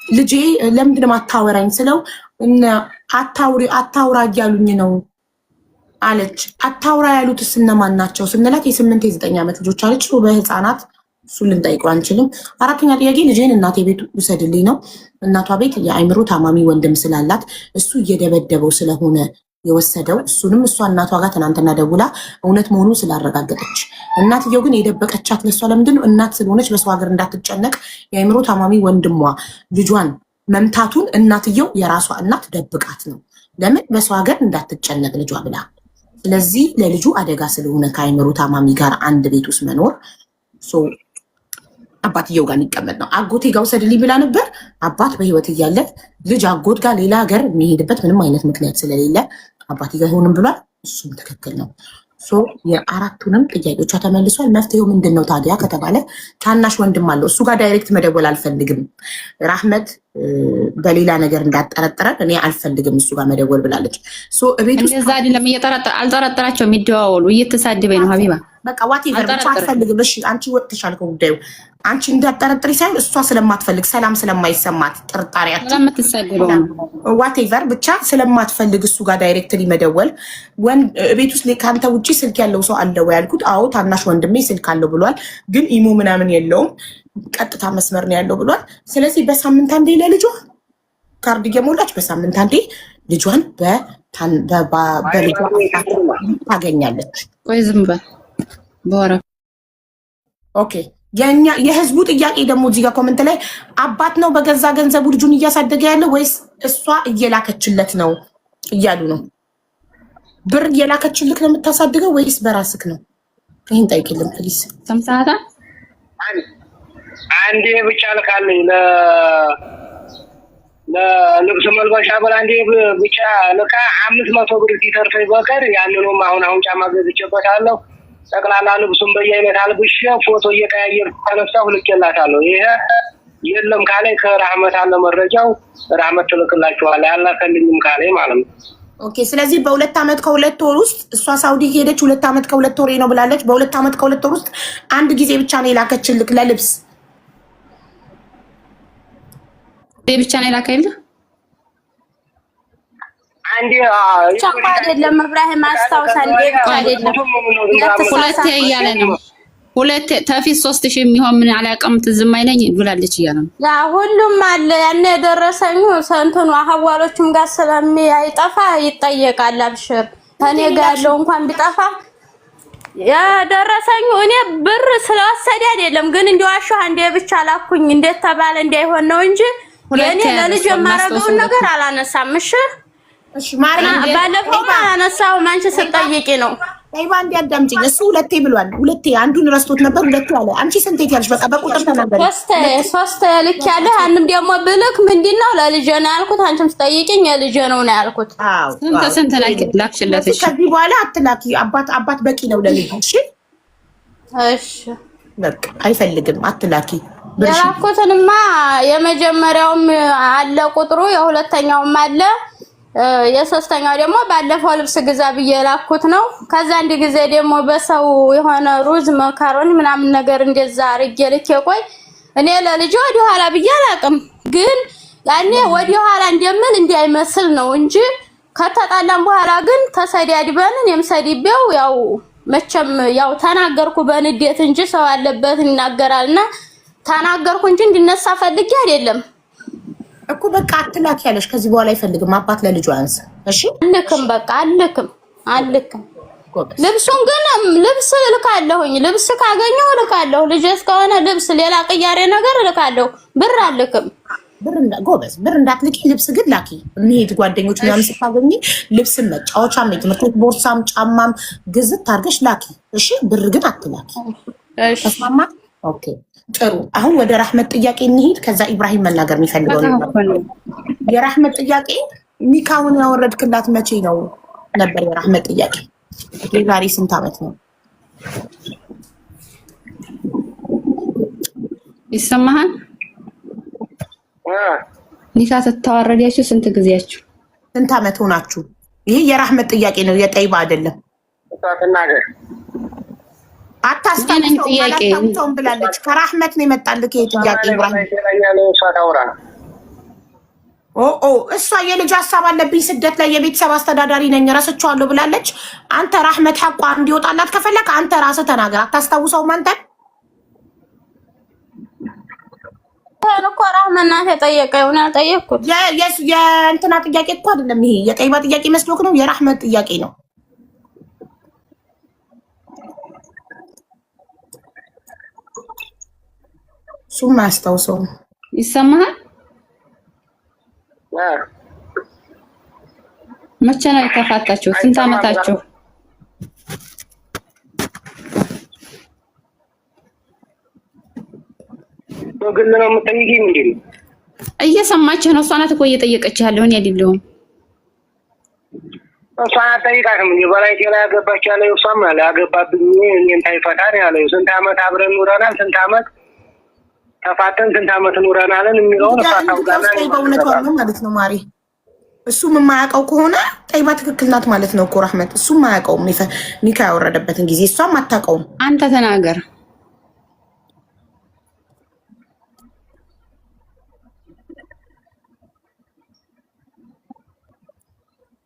ልጄ ለምንድነው አታወራኝ ስለው አታውሪ አታውራ እያሉኝ ነው አለች። አታውራ ያሉትስ እነማን ናቸው ስንላት የ8 የ9 ዓመት ልጆች አለች። በህፃናት እሱን ልንጠይቀው አንችልም። አራተኛ ጥያቄ ልጄን እናቴ ቤት ውሰድልኝ ነው። እናቷ ቤት የአይምሮ ታማሚ ወንድም ስላላት እሱ እየደበደበው ስለሆነ የወሰደው እሱንም እሷ እናቷ ጋር ትናንትና ደውላ እውነት መሆኑን ስላረጋገጠች፣ እናትየው ግን የደበቀቻት ለእሷ ለምንድን ነው? እናት ስለሆነች በሰው ሀገር እንዳትጨነቅ የአይምሮ ታማሚ ወንድሟ ልጇን መምታቱን እናትየው የራሷ እናት ደብቃት ነው። ለምን በሰው ሀገር እንዳትጨነቅ ልጇ ብላ። ስለዚህ ለልጁ አደጋ ስለሆነ ከአይምሮ ታማሚ ጋር አንድ ቤት ውስጥ መኖር አባትየው ጋር የሚቀመጥ ነው። አጎቴ ጋር ውሰድልኝ ብላ ነበር። አባት በህይወት እያለ ልጅ አጎት ጋር ሌላ ሀገር የሚሄድበት ምንም አይነት ምክንያት ስለሌለ አባቴ ጋር አይሆንም ብሏል። እሱም ትክክል ነው። So የአራቱንም ጥያቄዎቿ ተመልሷል። መፍትሄው ምንድን ነው ታዲያ ከተባለ ታናሽ ወንድም አለው። እሱ ጋር direct መደወል አልፈልግም፣ ራህመት በሌላ ነገር እንዳጠረጥረን እኔ አልፈልግም እሱ ጋር መደወል ብላለች። So እቤት ውስጥ እንደዛ አይደለም። አልጠረጠራቸውም። የሚደዋወሉ እየተሳደበኝ ነው ሀቢባ። በቃ whatever ብቻ አልፈልግም። እሺ አንቺ ወጥተሻል ከጉዳዩ። አንቺ እንዳጠረጥሪ ሳይሆን እሷ ስለማትፈልግ ሰላም ስለማይሰማት ጥርጣሬያቸው ስለምትሳደበው ነው። Whatever ብቻ ስለማትፈልግ እሱ ጋር directly መደወል። ቤት ውስጥ ከአንተ ውጭ ስልክ ያለው ሰው አለ ወይ ያልኩት፣ አዎ ታናሽ ወንድሜ ስልክ አለው ብሏል። ግን ኢሞ ምናምን የለውም፣ ቀጥታ መስመር ነው ያለው ብሏል። ስለዚህ በሳምንት አንዴ ለልጇ ካርድ እየሞላች በሳምንት አንዴ ልጇን በልጇ ታገኛለች። ቆይ ዝም በል በወረ Okay። የኛ የህዝቡ ጥያቄ ደግሞ እዚህ ጋር comment ላይ አባት ነው በገዛ ገንዘቡ ልጁን እያሳደገ ያለው ወይስ እሷ እየላከችለት ነው እያሉ ነው። ብር እየላከችልክ ነው የምታሳድገው ወይስ በራስክ ነው? ይህን ጠይቅልን please። ሰምተሃታል? አንዴ ብቻ ልካለኝ ለልብስ መልበሻ ብላ አንዴ ብቻ ልካ 500 ብር ሲተርፈኝ በቀር ያንኑም አሁን አሁን ጫማ ገዝቼበታለሁ። ጠቅላላ ልብሱን በየአይነት አልብሼ ፎቶ እየቀያየርኩ ተነሳሁ ልኬላታለሁ። ይሄ የለም ካለኝ ከራህመት አለ መረጃው፣ ራህመት ትልክላችኋል። ያላከልኝም ካለኝ ማለት ነው። Okay። ስለዚህ በ2 ዓመት ከ2 ወር ውስጥ እሷ ሳውዲ ሄደች። 2 ዓመት ከ2 ወር ነው ብላለች። በ2 ዓመት ከ2 ወር ውስጥ አንድ ጊዜ ብቻ ነው የላከችልክ ለልብስ ብቻ ነው የላከልህ? አንዴ ብቻ እኮ አይደለም እብራሂም አስታውስ፣ አንዴ ብቻ አይደለም ሁለቴ እያለ ነው። ሁለቴ ተፊት 3000 የሚሆን ምን አላውቅም ትዝም አይለኝ ብላለች እያለ ነው። ያ ሁሉም አለ ያን የደረሰኙ እንትኑ አህዋሎቹም ጋር ስለሚያይጠፋ ይጠየቃል። አብሽር እኔ ጋር ያለው እንኳን ቢጠፋ የደረሰኙ እኔ ብር ስለወሰደ አይደለም፣ ግን እንዲዋሻ አንዴ ብቻ ላኩኝ እንዴት ተባለ እንዳይሆን ነው እንጂ እኔ ለልጅ የማደርገውን ነገር አላነሳም። እሺ እሺ ማርያም ባለፈው አላነሳሁም። አንቺ ስትጠይቂ ነው። ጠይባ እንዲ አዳምጪኝ። እሱ ሁለቴ ብሏል። ሁለቴ አንዱን ረስቶት ነበር። ሁለቴ አለ። አንቺ ስንቴ ያልሽ? በቃ በቁጥር ተናገሪ። ሶስት ልክ ያለ አንድም ደግሞ ብልክ ምንድን ነው ለልጄ ነው ያልኩት። አንቺም ስትጠይቂኝ የልጄ ነው ነው ያልኩት። አዎ ስንት ስንት ላክሽለት? እሺ ከዚህ በኋላ አትላኪ። አባት አባት በቂ ነው ለልጅ። እሺ እሺ በቃ አይፈልግም፣ አትላኪ። የላኩትንማ የመጀመሪያውም አለ ቁጥሩ፣ የሁለተኛውም አለ፣ የሶስተኛው ደግሞ ባለፈው ልብስ ግዛ ብዬ የላኩት ነው። ከዛ አንድ ጊዜ ደግሞ በሰው የሆነ ሩዝ መካሮኒ ምናምን ነገር እንደዛ አድርጌ ልኬ፣ ቆይ እኔ ለልጄ ወደ ኋላ ብዬ አላውቅም፣ ግን ያኔ ወደ ኋላ እንደምል እንዳይመስል ነው እንጂ ከተጣላም በኋላ ግን ተሰዳድበን እኔም ሰድቤው ያው መቼም ያው ተናገርኩ በንዴት እንጂ ሰው ያለበት ይናገራልና ተናገርኩ እንጂ እንዲነሳ ፈልጌ አይደለም እኮ። በቃ አትላኪ ያለሽ ከዚህ በኋላ አይፈልግም። አባት ለልጁ አያንስ። እሺ አልክም፣ በቃ አልክም፣ አልክም። ልብሱን ግን ልብስ እልካለሁኝ። ልብስ ካገኘሁ እልካለሁ። ልጅ እስከሆነ ልብስ፣ ሌላ ቅያሬ ነገር እልካለሁ። ብር አልክም። ብር ጎበዝ፣ ብር እንዳትልኪ፣ ልብስ ግን ላኪ። የሚሄድ ጓደኞች ምናምን ስታገኝ ልብስም፣ መጫወቻም፣ የትምህርት ቤት ቦርሳም፣ ጫማም ግዝት አድርገሽ ላኪ። እሺ፣ ብር ግን አትላኪ። ተስማማ? Okay ጥሩ። አሁን ወደ ራህመት ጥያቄ እንሂድ። ከዛ ኢብራሂም መናገር የሚፈልገው የራህመት ጥያቄ ኒካውን ያወረድክላት መቼ ነው ነበር? የራህመት ጥያቄ የዛሬ ስንት ዓመት ነው? ይሰማሃል? ኒካ ስትተዋረዳችሁ ስንት ጊዜያችሁ? ስንት ዓመት ሆናችሁ? ይሄ የራህመት ጥያቄ ነው፣ የጠይባ አይደለም። አታስታውሰውም ብላለች። ከራህመት ነው የመጣልህ ይሄ ጥያቄ ኢብራሂም። እሷ የልጅ ሀሳብ አለብኝ ስደት ላይ የቤተሰብ አስተዳዳሪ ነኝ ረስቼዋለሁ ብላለች። አንተ ራህመት ሐቋ እንዲወጣላት ከፈለክ አንተ ራስህ ተናገር። አታስታውሰውም አንተን እኮ ራህመት ናት የጠየቀው፣ እኔ አልጠየቅኩት። የእንትና ጥያቄ እኮ አይደለም ይሄ የጠይባ ጥያቄ መስሎክ ነው? የራህመት ጥያቄ ነው። እሱም አያስታውሰውም። ይሰማሃል? መቼ ነው የተፋታችሁ? ስንት ዓመታችሁ? በግል ነው የምጠይቂኝ እንዴ? እየሰማችሁ ነው። እሷ ናት እኮ እየጠየቀች ያለው እኔ አይደለሁም። እሷን አትጠይቃትም እንጂ በላይ ጤና ያገባች ያለው እሷም አለ ያገባብኝ እኔን ታይፈታ ነው ያለው። ስንት ዓመት አብረን ኑረናል፣ ስንት ዓመት ተፋተን፣ ስንት ዓመት ኑረናልን የሚለውን እሷ ታውቃለች። በእውነቷ ነው ማለት ነው ማሪ። እሱም የማያውቀው ከሆነ ጠይባ ትክክል ናት ማለት ነው እኮ ራህመት። እሱም አያውቀውም ኒካ ያወረደበትን ጊዜ እሷም አታውቀውም። አንተ ተናገር።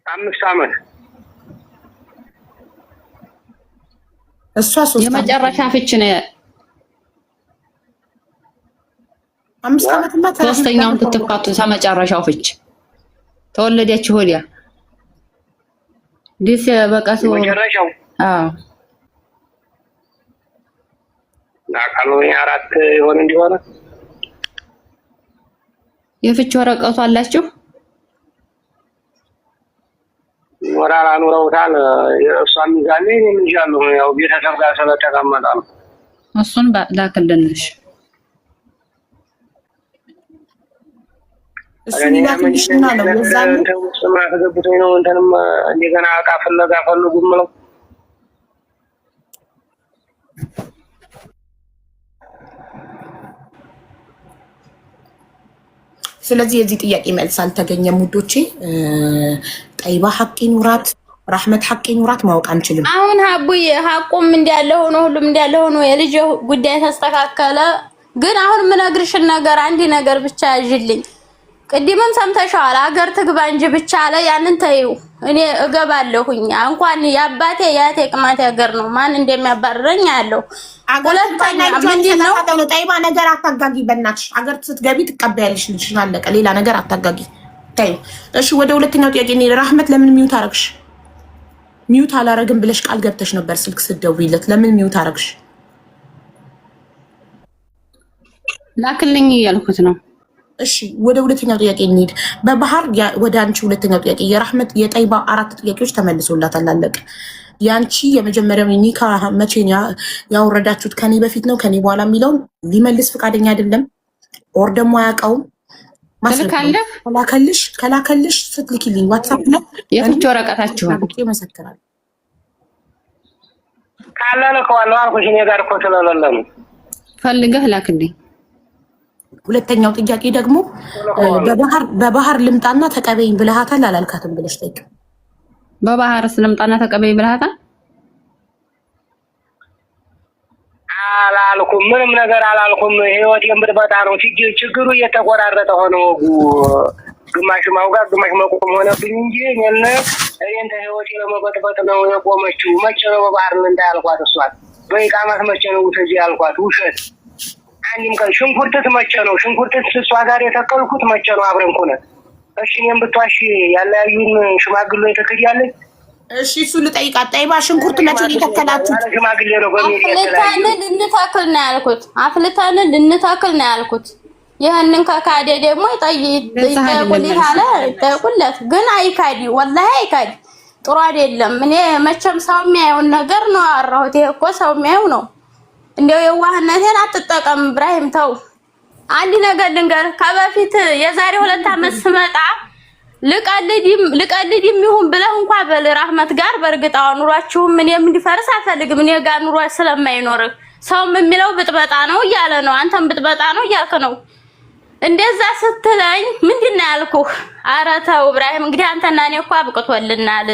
5 ዓመት እሷ 3 የመጨረሻ ፍች ነው። 5 ዓመት እና ሶስተኛውን ትትፋቱ ከመጨረሻው ፍች ተወለደች ወዲያ ዲስ በቃ የመጨረሻው። አዎ አካሉ 4 የሆነ እንዲሆነ የፍች ወረቀቱ አላችሁ? ወራላ ኑረውታል። እሷም ይዛለኝ እኔም ይዣለሁ። ያው ቤተሰብ ጋር ስለተቀመጠ ነው። እሱን ላክልንሽ። እሱን ይላክልሽና ነው የዛኔ አስገብቶኝ ነው እንትንም እንደገና እቃ ፍለጋ ፈልጉ የምለው። ስለዚህ የዚህ ጥያቄ መልስ አልተገኘም ውዶቼ። ጠይባ ሐቅ ይኑራት፣ ራህመት ሐቅ ይኑራት ማወቅ አንችልም። አሁን ሀቡዬ ሐቁም እንዳለ ሆኖ ሁሉም እንዳለ ሆኖ የልጅ ጉዳይ ተስተካከለ። ግን አሁን የምነግርሽን ነገር አንድ ነገር ብቻ ያዥልኝ። ቅድምም ሰምተሻዋል። አገር ትግባ እንጂ ብቻ አለ። ያንን ተይው፣ እኔ እገባለሁኝ። እንኳን የአባቴ የአያቴ ቅማቴ ሀገር ነው። ማን እንደሚያባርረኝ አያለሁ። ሁለተኛ ምንድን ነው ጠይባ ነገር አታጋጊ፣ በእናትሽ አገር ስትገቢ ትቀበያለሽ ልጅሽን። አለቀ። ሌላ ነገር አታጋጊ። ተይው። እሺ፣ ወደ ሁለተኛው ጥያቄ እኔ ራህመት፣ ለምን mute አረግሽ? Mute አላረግም ብለሽ ቃል ገብተሽ ነበር ስልክ ስትደውይለት። ለምን mute አረግሽ? ላክልኝ እያልኩት ነው። እሺ ወደ ሁለተኛው ጥያቄ እንሂድ። በባህር ወደ አንቺ ሁለተኛው ጥያቄ የራህመት የጠይባ አራት ጥያቄዎች ተመልሶላታል። አለቀ። የአንቺ የመጀመሪያው ኒካ መቼ ያወረዳችሁት ከኔ በፊት ነው ከኔ በኋላ የሚለውን ሊመልስ ፈቃደኛ አይደለም፣ or ደግሞ አያውቀውም። ትልካለህ። ከላከልሽ ስትልኪልኝ ዋትሳፕ ነው የፍቺ ወረቀታችሁን ይመሰክራል። ካለ ልከዋለሁ አልኩሽ። እኔ ጋር እኮ ስለሌለ ነው። ፈልገህ ላክልኝ። ሁለተኛው ጥያቄ ደግሞ በባህር ልምጣና ተቀበይኝ ብለሃታል አላልካትም ብለሽ ጠይቂው። በባህር ልምጣና ተቀበይኝ ብለሃታል አላልኩም። ምንም ነገር አላልኩም። ህይወቴን ብትበጣ ነው ችግሩ እየተቆራረጠ ሆነ። ወጉ ግማሽ ማውጋት ግማሽ መቆም ሆነብኝ እንጂ እኔን እኔን ህይወቴ ለመበጥበጥ ነው የቆመችው። መቼ ነው በባህር ልምጣ ያልኳት? እሷን በኢቃማት መቼ ነው ውሰጂ ያልኳት? ውሸት አንድም ቀን። ሽንኩርትስ መቼ ነው ሽንኩርትስ እሷ ጋር የተከልኩት መቼ ነው? አብረን ሆነን እሺ፣ እኔም ብትዋሽ ያለያዩን ሽማግሌ ትክዳለች። እሺ፣ እሱ ልጠይቃት። ጠይባ ሽንኩርት መቼ ነው የተከላችሁት? ሽማግሌ ነው በሚል አፍልተን ልንተክል ነው ያልኩት። አፍልተን ልንተክል ነው ያልኩት። ይህንን ከካደ ደግሞ ይጠይቁልኝ አለ ይጠይቁለት። ግን አይካዲ፣ ወላሂ አይካዲ። ጥሩ አይደለም። እኔ መቼም ሰው የሚያየውን ነገር ነው ያወራሁት። ይሄ እኮ ሰው የሚያየው ነው። እንደው የዋህነቴን አትጠቀም ኢብራሂም፣ ተው። አንድ ነገር ልንገርህ፣ ከበፊት የዛሬ 2 ዓመት ስመጣ ልቀልድም ይሁን ብለህ እንኳ በል ራህመት ጋር በእርግጥ አዎ፣ ኑሯችሁም እኔም እንዲፈርስ አልፈልግም። እኔ ጋር ኑሮ ስለማይኖርህ ሰውም የሚለው ብጥበጣ ነው እያለ ነው፣ አንተም ብጥበጣ ነው እያልክ ነው። እንደዛ ስትለኝ ምንድን ነው ያልኩህ? ኧረ ተው ኢብራሂም፣ እንግዲህ አንተና እኔ እኮ አብቅቶልናል።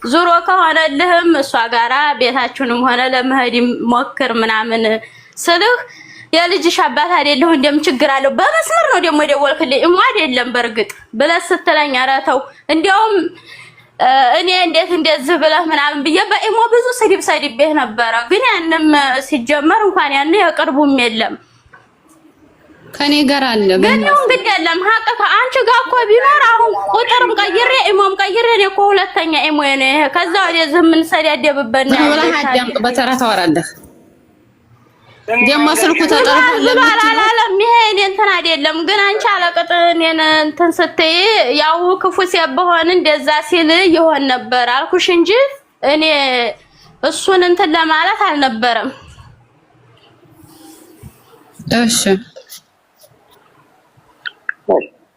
ዙሮ ከሆነልህም እሷ ጋራ ቤታችሁንም ሆነ ለመሄድ ሞክር ምናምን ስልህ የልጅሽ አባት አይደለሁ እንደም ችግር አለው። በመስመር ነው ደግሞ የደወልክልኝ እሞ አይደለም በእርግጥ ብለህ ስትለኝ ኧረ ተው እንዲያውም እኔ እንዴት እንደዚህ ብለህ ምናምን ብዬ በኢሞ ብዙ ስድብ ሰድቤህ ነበረ። ግን ያንም ሲጀመር እንኳን ያን የቅርቡም የለም ከኔ ጋር አለ። ግን ይሁን ግድ የለም ሀቅ ከአንቺ ጋር እኮ ቢኖር አሁን ቁጥርም ቀይሬ ኢሞም ቀይሬ እኔ እኮ ሁለተኛ ኢሞ ነው ይሄ። ከዛ ወደዚህ የምንሰዳደብበት ነው ብለህ አዳምጥ። በተራ ታወራለህ። ደግሞ ስልኩ ተጠልፎ አላለም። ይሄ እኔ እንትን አይደለም ግን አንቺ አለቅጥ እኔን እንትን ስትይ ያው ክፉ ሴት ብሆን እንደዛ ሲል ይሆን ነበር አልኩሽ እንጂ እኔ እሱን እንትን ለማለት አልነበረም። እሺ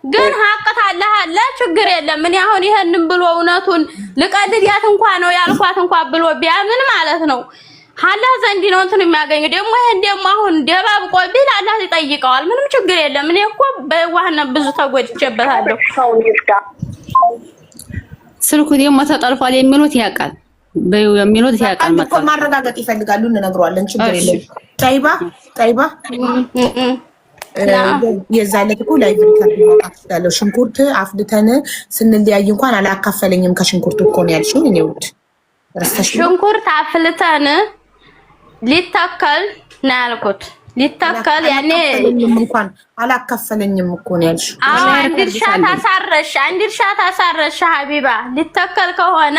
ግን ሀቅ ታለህ አለ ችግር የለም። እኔ አሁን ይሄንን ብሎ እውነቱን ልቀልድያት እንኳ ነው ያልኳት እንኳ ብሎ ቢያምን ማለት ነው አላህ ዘንድ ነው እንትን የሚያገኘው። ደግሞ ይሄን ደግሞ አሁን ደባብቆ ቢል አላህ ይጠይቀዋል። ምንም ችግር የለም። እኔ እኮ በዋህነት ብዙ ተጎድቼበታለሁ። ስልኩ ደግሞ ተጠልፏል የሚሉት ያውቃል የሚሉት ያውቃል። እኮ ማረጋገጥ ይፈልጋሉ፣ እንነግረዋለን። ችግር የለም። ጠይባ ጠይባ የዛ ዕለት እኮ live record ማውጣት እችላለሁ። ሽንኩርት አፍልተን ስንለያይ እንኳን አላካፈለኝም ከሽንኩርቱ እኮ ነው ያልሽኝ። እኔ ውድ ረስተሽ ሽንኩርት አፍልተን ሊተከል ነው ያልኩት። ሊተከል ያኔ እንኳን አላካፈለኝም እኮ ነው ያልሽው። አዎ አንድ እርሻ ታሳረሽ፣ አንድ እርሻ ታሳረሽ ሀቢባ። ሊተከል ከሆነ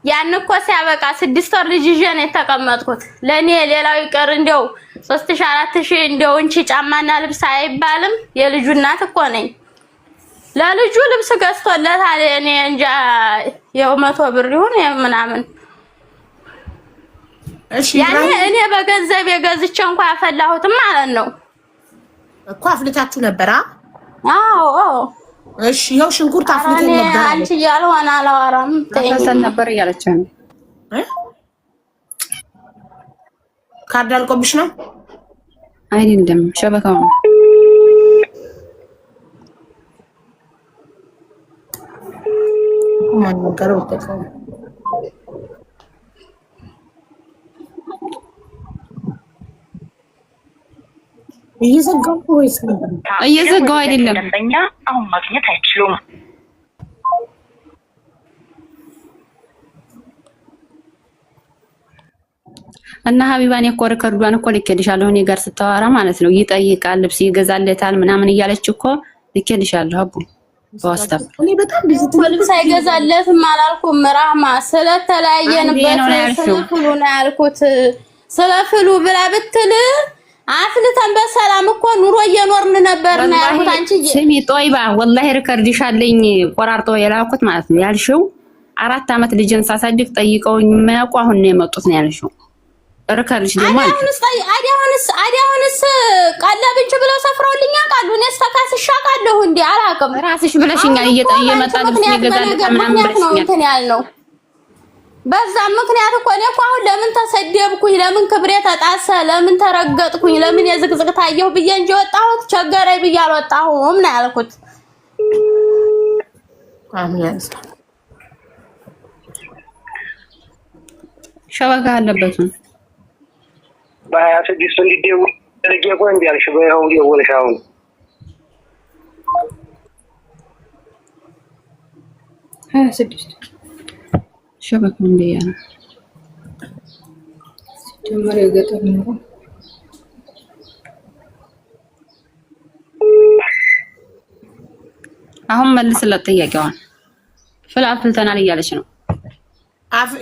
ያን እኮ ሲያበቃ 6 ወር ልጅ ይዤ ነው የተቀመጥኩት። ለእኔ ሌላው ይቀር እንደው 3,000 4,000 እንደው እንቺ ጫማና ልብስ አይባልም። የልጁ እናት እኮ ነኝ። ለልጁ ልብስ ገዝቶለታል። እኔ እንጃ የው 100 ብር ይሁን ምናምን ያኔ እኔ በገንዘብ የገዝቼ እንኳን ያፈላሁትም ማለት ነው እኮ አፍልታችሁ ነበራ? አዎ። እሺ ይኸው ሽንኩርት አፍልተን ነበር። አንቺ እያልሆነ አላወራም አፍልተን ነበር እያለች ነው። ካርድ አልቆብሽ ነው? አይደለም ሸበካው ነው። ማን ነገረው? ተቀው እየዘጋው ወይስ እየዘጋው አይደለም። ደንበኛ አሁን ማግኘት አይችሉም። እና ሀቢባን እኮ record ዷን እኮ ልኬልሻለሁ። እኔ ጋር ስታወራ ማለት ነው። ይጠይቃል፣ ልብስ ይገዛለታል ምናምን እያለች እኮ ልኬልሻለሁ አቡ በ WhatsApp። እኔ በጣም ብዙ ልብስ አይገዛለትም አላልኩም። ራህማ ስለተለያየንበት ስለፍሉ ነው ያልኩት። ስለፍሉ ብላ ብትል አፍልተን በሰላም እኮ ኑሮ እየኖርን ነበር ነው ያልኩት። አንቺ ስሚ ጦይባ፣ ወላሂ record ሻለኝ ቆራርጦ የላኩት ማለት ነው ያልሽው። 4 አመት ልጅን ሳሳድግ ጠይቀውኝ የማያውቁ አሁን ነው የመጡት ነው ያልሽው። record ሽ ደግሞ አዲያሁንስ ቀለብንች ብለው ሰፍረውልኛ ቃሉ እኔስ ተካስሻ ቃለሁ እንዴ አላውቅም። ራስሽ ብለሽኛል። እየመጣ ልብስ ይገዛል ምናምን ብለሽኛል። እንትን ያልነው በዛ ምክንያት እኮ እኔ እኮ አሁን ለምን ተሰደብኩኝ፣ ለምን ክብሬ ተጣሰ፣ ለምን ተረገጥኩኝ፣ ለምን የዝቅዝቅ ታየሁ ብዬ እንጂ ወጣሁት ቸገረኝ ብዬ አልወጣሁም ነው ያልኩት። ሸበካ አለበት በ26 እንዲደውል እኮ እምቢ አልሽ። በይኸው ደወልሽ አሁን 26 ሸበካ እንደ ነው ሲጀመር የገጠር ኑሮ አሁን መልስለት ጥያቄዋን። ፍል አፍልተናል እያለች ነው።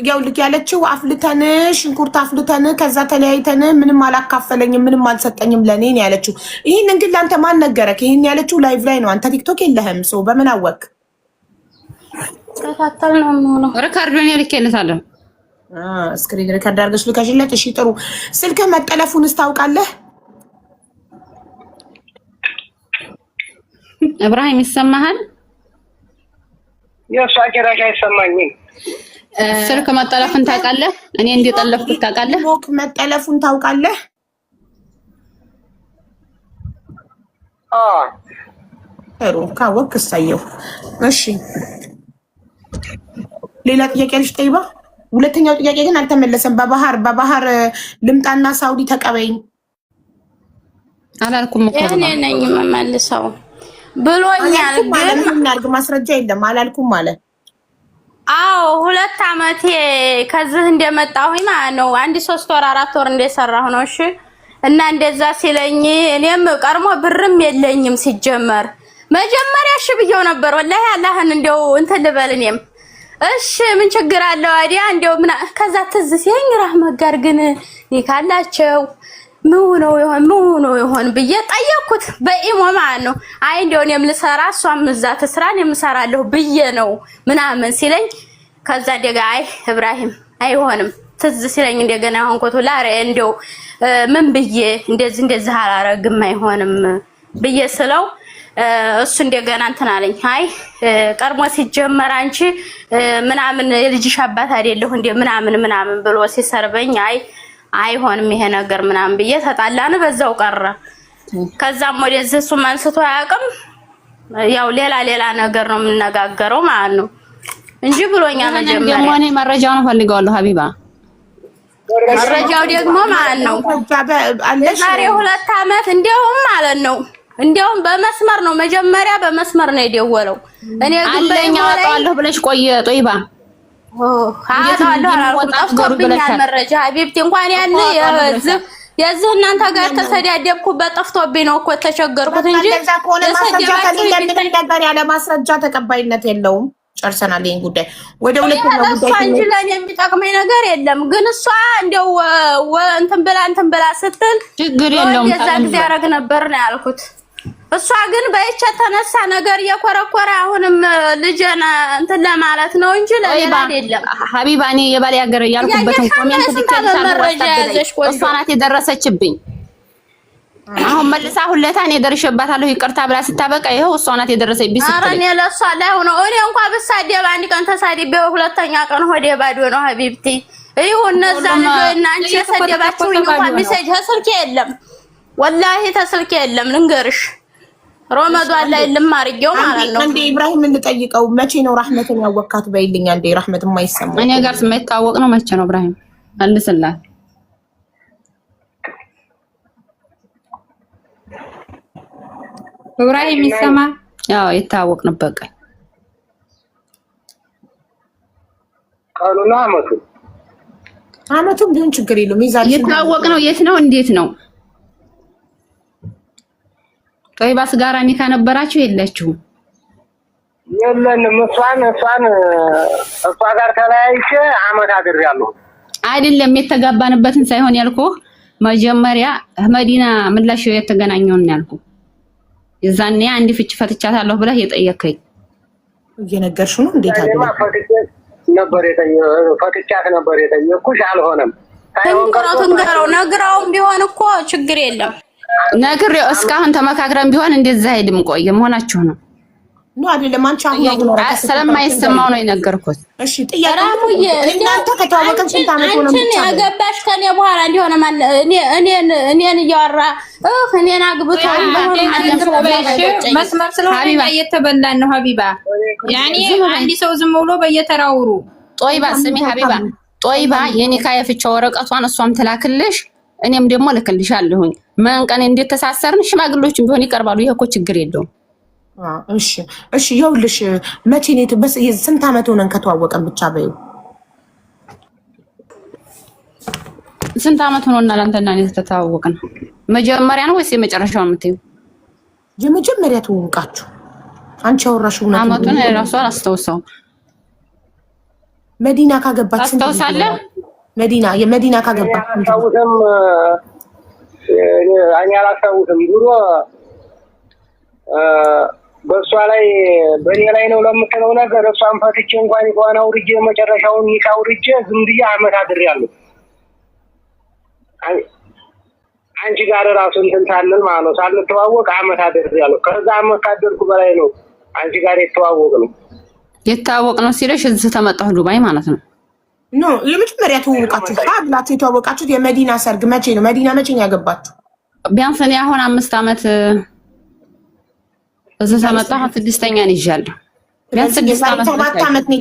ያው ልክ ያለችው አፍልተን ሽንኩርት አፍልተን ከዛ ተለያይተን ምንም አላካፈለኝም ምንም አልሰጠኝም ለእኔ ነው ያለችው። ይህንን ግን ለአንተ ማን ነገረክ? ይህን ያለችው live ላይ ነው። አንተ ቲክቶክ የለህም። ሰው በምን አወቅ? ተካተል ነው የሚሆነው። record ኡን ልኬለታለሁ። screen record አድርገሽ ልከሽለት። እሺ ጥሩ። ስልክህ መጠለፉን ታውቃለህ? እብራሂም ይሰማሃል? የእሷ ጭራሽ አይሰማኝም። ስልክ መጠለፉን ታውቃለህ? እኔ እንደጠለፍኩት ታውቃለህ? ሞክ መጠለፉን ታውቃለህ? ጥሩ ካወቅክ እሰየው። እሺ ሌላ ጥያቄ አለሽ ጠይባ? ሁለተኛው ጥያቄ ግን አልተመለሰም። በባህር ልምጣና ሳውዲ ተቀበይኝ አላልኩም እኮ እኔ ነኝ የምመልሰው ብሎኛል። ግን እናድርግ ማስረጃ የለም አላልኩም አለ። አዎ 2 አመቴ ከዚህ እንደመጣሁኝ ማለት ነው። አንድ 3 ወር 4 ወር እንደሰራሁ ነው። እሺ እና እንደዛ ሲለኝ እኔም ቀድሞ ብርም የለኝም ሲጀመር መጀመሪያ እሺ ብየው ነበር። ወላሂ አላህን እንደው እንትን ልበል እኔም እሺ ምን ችግር አለው አዲያ እንደው ምን ከዛ ትዝ ሲለኝ ራህመት ጋር ግን ካላቸው ምን ሆነው ይሆን ምን ሆነው ይሆን ብዬ ጠየቅኩት በኢሞ ማለት ነው። አይ እንደው እኔም ልሰራ እሷም እዛ ትስራ እኔም እሰራለሁ ብዬ ነው ምናምን ሲለኝ ከዛ እንደገና አይ እብራሂም አይሆንም ትዝ ሲለኝ እንደገና ሆንኩት ላሬ እንደው ምን ብዬ እንደዚህ እንደዚህ አላረግም አይሆንም ብዬ ስለው እሱ እንደገና እንትን አለኝ። አይ ቀድሞ ሲጀመር አንቺ ምናምን የልጅሽ አባት አይደለሁ እንደ ምናምን ምናምን ብሎ ሲሰርበኝ አይ አይሆንም ይሄ ነገር ምናምን ብዬ ተጣላን፣ በዛው ቀረ። ከዛም ወደዚህ እሱም አንስቶ አያውቅም። ያው ሌላ ሌላ ነገር ነው የምነጋገረው ማለት ነው እንጂ ብሎኛ መጀመሪያ ደግሞ እኔ መረጃውን እፈልገዋለሁ ሀቢባ። መረጃው ደግሞ ማለት ነው የዛሬ 2 ዓመት እንዲያውም ማለት ነው እንዲያውም በመስመር ነው መጀመሪያ በመስመር ነው የደወለው። እኔ ግን አለኝ አወጣዋለሁ ብለሽ ቆየ ጦይባ አወጣዋለሁ አላልኩም፣ ጠፍቶብኛል መረጃ ሀቢብቲ። እንኳን ያን የዚህ እናንተ ጋር ተሰዳደብኩበት ጠፍቶብኝ ነው እኮ ተቸገርኩት እንጂ እንደዛ ከሆነ ማስረጃ ከሌለ ምንም ነገር ያለ ማስረጃ ተቀባይነት የለውም። ጨርሰናል ይሄን ጉዳይ። ወደ ሁለተኛው ጉዳይ እንጂ ለእኔ የሚጠቅመኝ ነገር የለም። ግን እሷ እንደው እንትን ብላ እንትን ብላ ስትል ችግር የለውም የዛ ጊዜ ያደረግ ነበር ነው ያልኩት። እሷ ግን በይቼ ተነሳ ነገር እየኮረኮረ አሁንም ልጄን እንትን ለማለት ነው እንጂ ለሌላ አይደለም። ሀቢባ እኔ የባሌ ሀገር ያልኩበትን comment ልኬልሻለሁ። እሷ ናት የደረሰችብኝ። አሁን መልሳ ሁለታ እኔ ደርሼባታለሁ ይቅርታ ብላ ስታበቃ ይኸው እሷ ናት የደረሰችብኝ ስትል፣ ኧረ እኔ ለእሷ ላይ ሆኖ እኔ እንኳን ብሳደብ አንድ ቀን ተሳድቤ ሁለተኛ ቀን ሆዴ ባዶ ነው ሀቢብቲ። ይኸው እነዛ ልጆች እና አንቺ የሰደባችሁኝ እንኳን message ስልኬ የለም፣ ወላሂ ተስልኬ የለም ልንገርሽ ሮመዷን ላይ ልማርጌው ማለት ነው። አንዴ ኢብራሂም እንጠይቀው፣ መቼ ነው ራህመትን ያወካት በይልኝ። አንዴ ራህመት የማይሰማ እኔ ጋር የማይታወቅ ነው። መቼ ነው ኢብራሂም መልስላት። ኢብራሂም ይሰማ። ያው የተዋወቅንበት ቀን ቀኑና አመቱ አመቱም ቢሆን ችግር የለውም። የተዋወቅ ነው። የት ነው? እንዴት ነው? ጦይባስ ጋራ ኒካ ነበራችሁ የላችሁም? የለንም። እሷን እሷን እሷ ጋር ተለያይቼ አመት አድሬያለሁ። አይደለም የተጋባንበትን ሳይሆን ያልኩህ መጀመሪያ መዲና ምላሽ የተገናኘውን ያልኩህ የዛኔ አንድ ፍች ፈትቻታለሁ ብለህ የጠየከኝ እየነገርሽው ነው። እንዴት አለ ነበር ፈትቻት ነበር የጠየኩሽ፣ አልሆነም። ትንገረው ትንገረው፣ ነግራውም ቢሆን እኮ ችግር የለም። ነግሬው እስካሁን ተመካክረን ቢሆን እንደዛ አይልም። ቆየ መሆናችሁ ነው ነው አይደለም? አንቺ አሁን ስለማይሰማው ነው የነገርኩት። እሺ ጥያቄ እናንተ ከተዋወቅን ስንት ዓመት ሆነ? አንቺን ያገባሽ ከኔ በኋላ እንዲሆነ እኔን እኔን እያወራ እኔን አግብቶ መስመር ስለሆነ እየተበላን ነው። ሀቢባ ያኔ አንድ ሰው ዝም ብሎ በየተራውሩ ጦይባ ስሚ ሀቢባ ጦይባ የኒካ የፍቻ ወረቀቷን እሷም ትላክልሽ እኔም ደግሞ እልክልሻለሁኝ። ምን ቀን እንዴት ተሳሰርን ሽማግሌዎችም ቢሆን ይቀርባሉ። ይሄ እኮ ችግር የለውም። እሺ እሺ፣ ይኸውልሽ መቼ ነው ስንት ዓመት ሆነን ከተዋወቀን ብቻ በይው። ስንት ዓመት ሆኖናል አንተና እኔ ተተዋወቅን? መጀመሪያ ነው ወይስ የመጨረሻው የምትይው? የመጀመሪያ ትውውቃችሁ አንቺ ያወራሽው እውነት ዓመቱን እራሱ አላስታውሰውም። መዲና ካገባች ታስታውሳለህ? መዲና የመዲና ካገባች አላስታውስም። እኔ አላስታውስም ድሮ በእሷ ላይ በእኔ ላይ ነው ለምትለው ነገር እሷን ፈትቼ እንኳን ኒካዋን አውርጄ መጨረሻውን ኒካ አውርጄ ዝም ብዬ አመት አድሬያለሁ። አንቺ ጋር እራሱ እንትን ሳንል ማለት ነው ሳንተዋወቅ አመት አድሬያለሁ። ከዛ አመት ካደርኩ በላይ ነው አንቺ ጋር የተዋወቅ ነው የተዋወቅ ነው ሲለሽ እዚህ ተመጣሁ ዱባይ ማለት ነው። No የመጀመሪያ ተዋወቃችሁ ብላችሁ የተዋወቃችሁት የመዲና ሰርግ መቼ ነው? መዲና መቼ ነው ያገባችሁ? ቢያንስ እኔ አሁን 5 ዓመት እዚህ ተመጣሁ፣ 6ኛን ይዣለሁ። ቢያንስ 6 ዓመት 7 ዓመት ነው።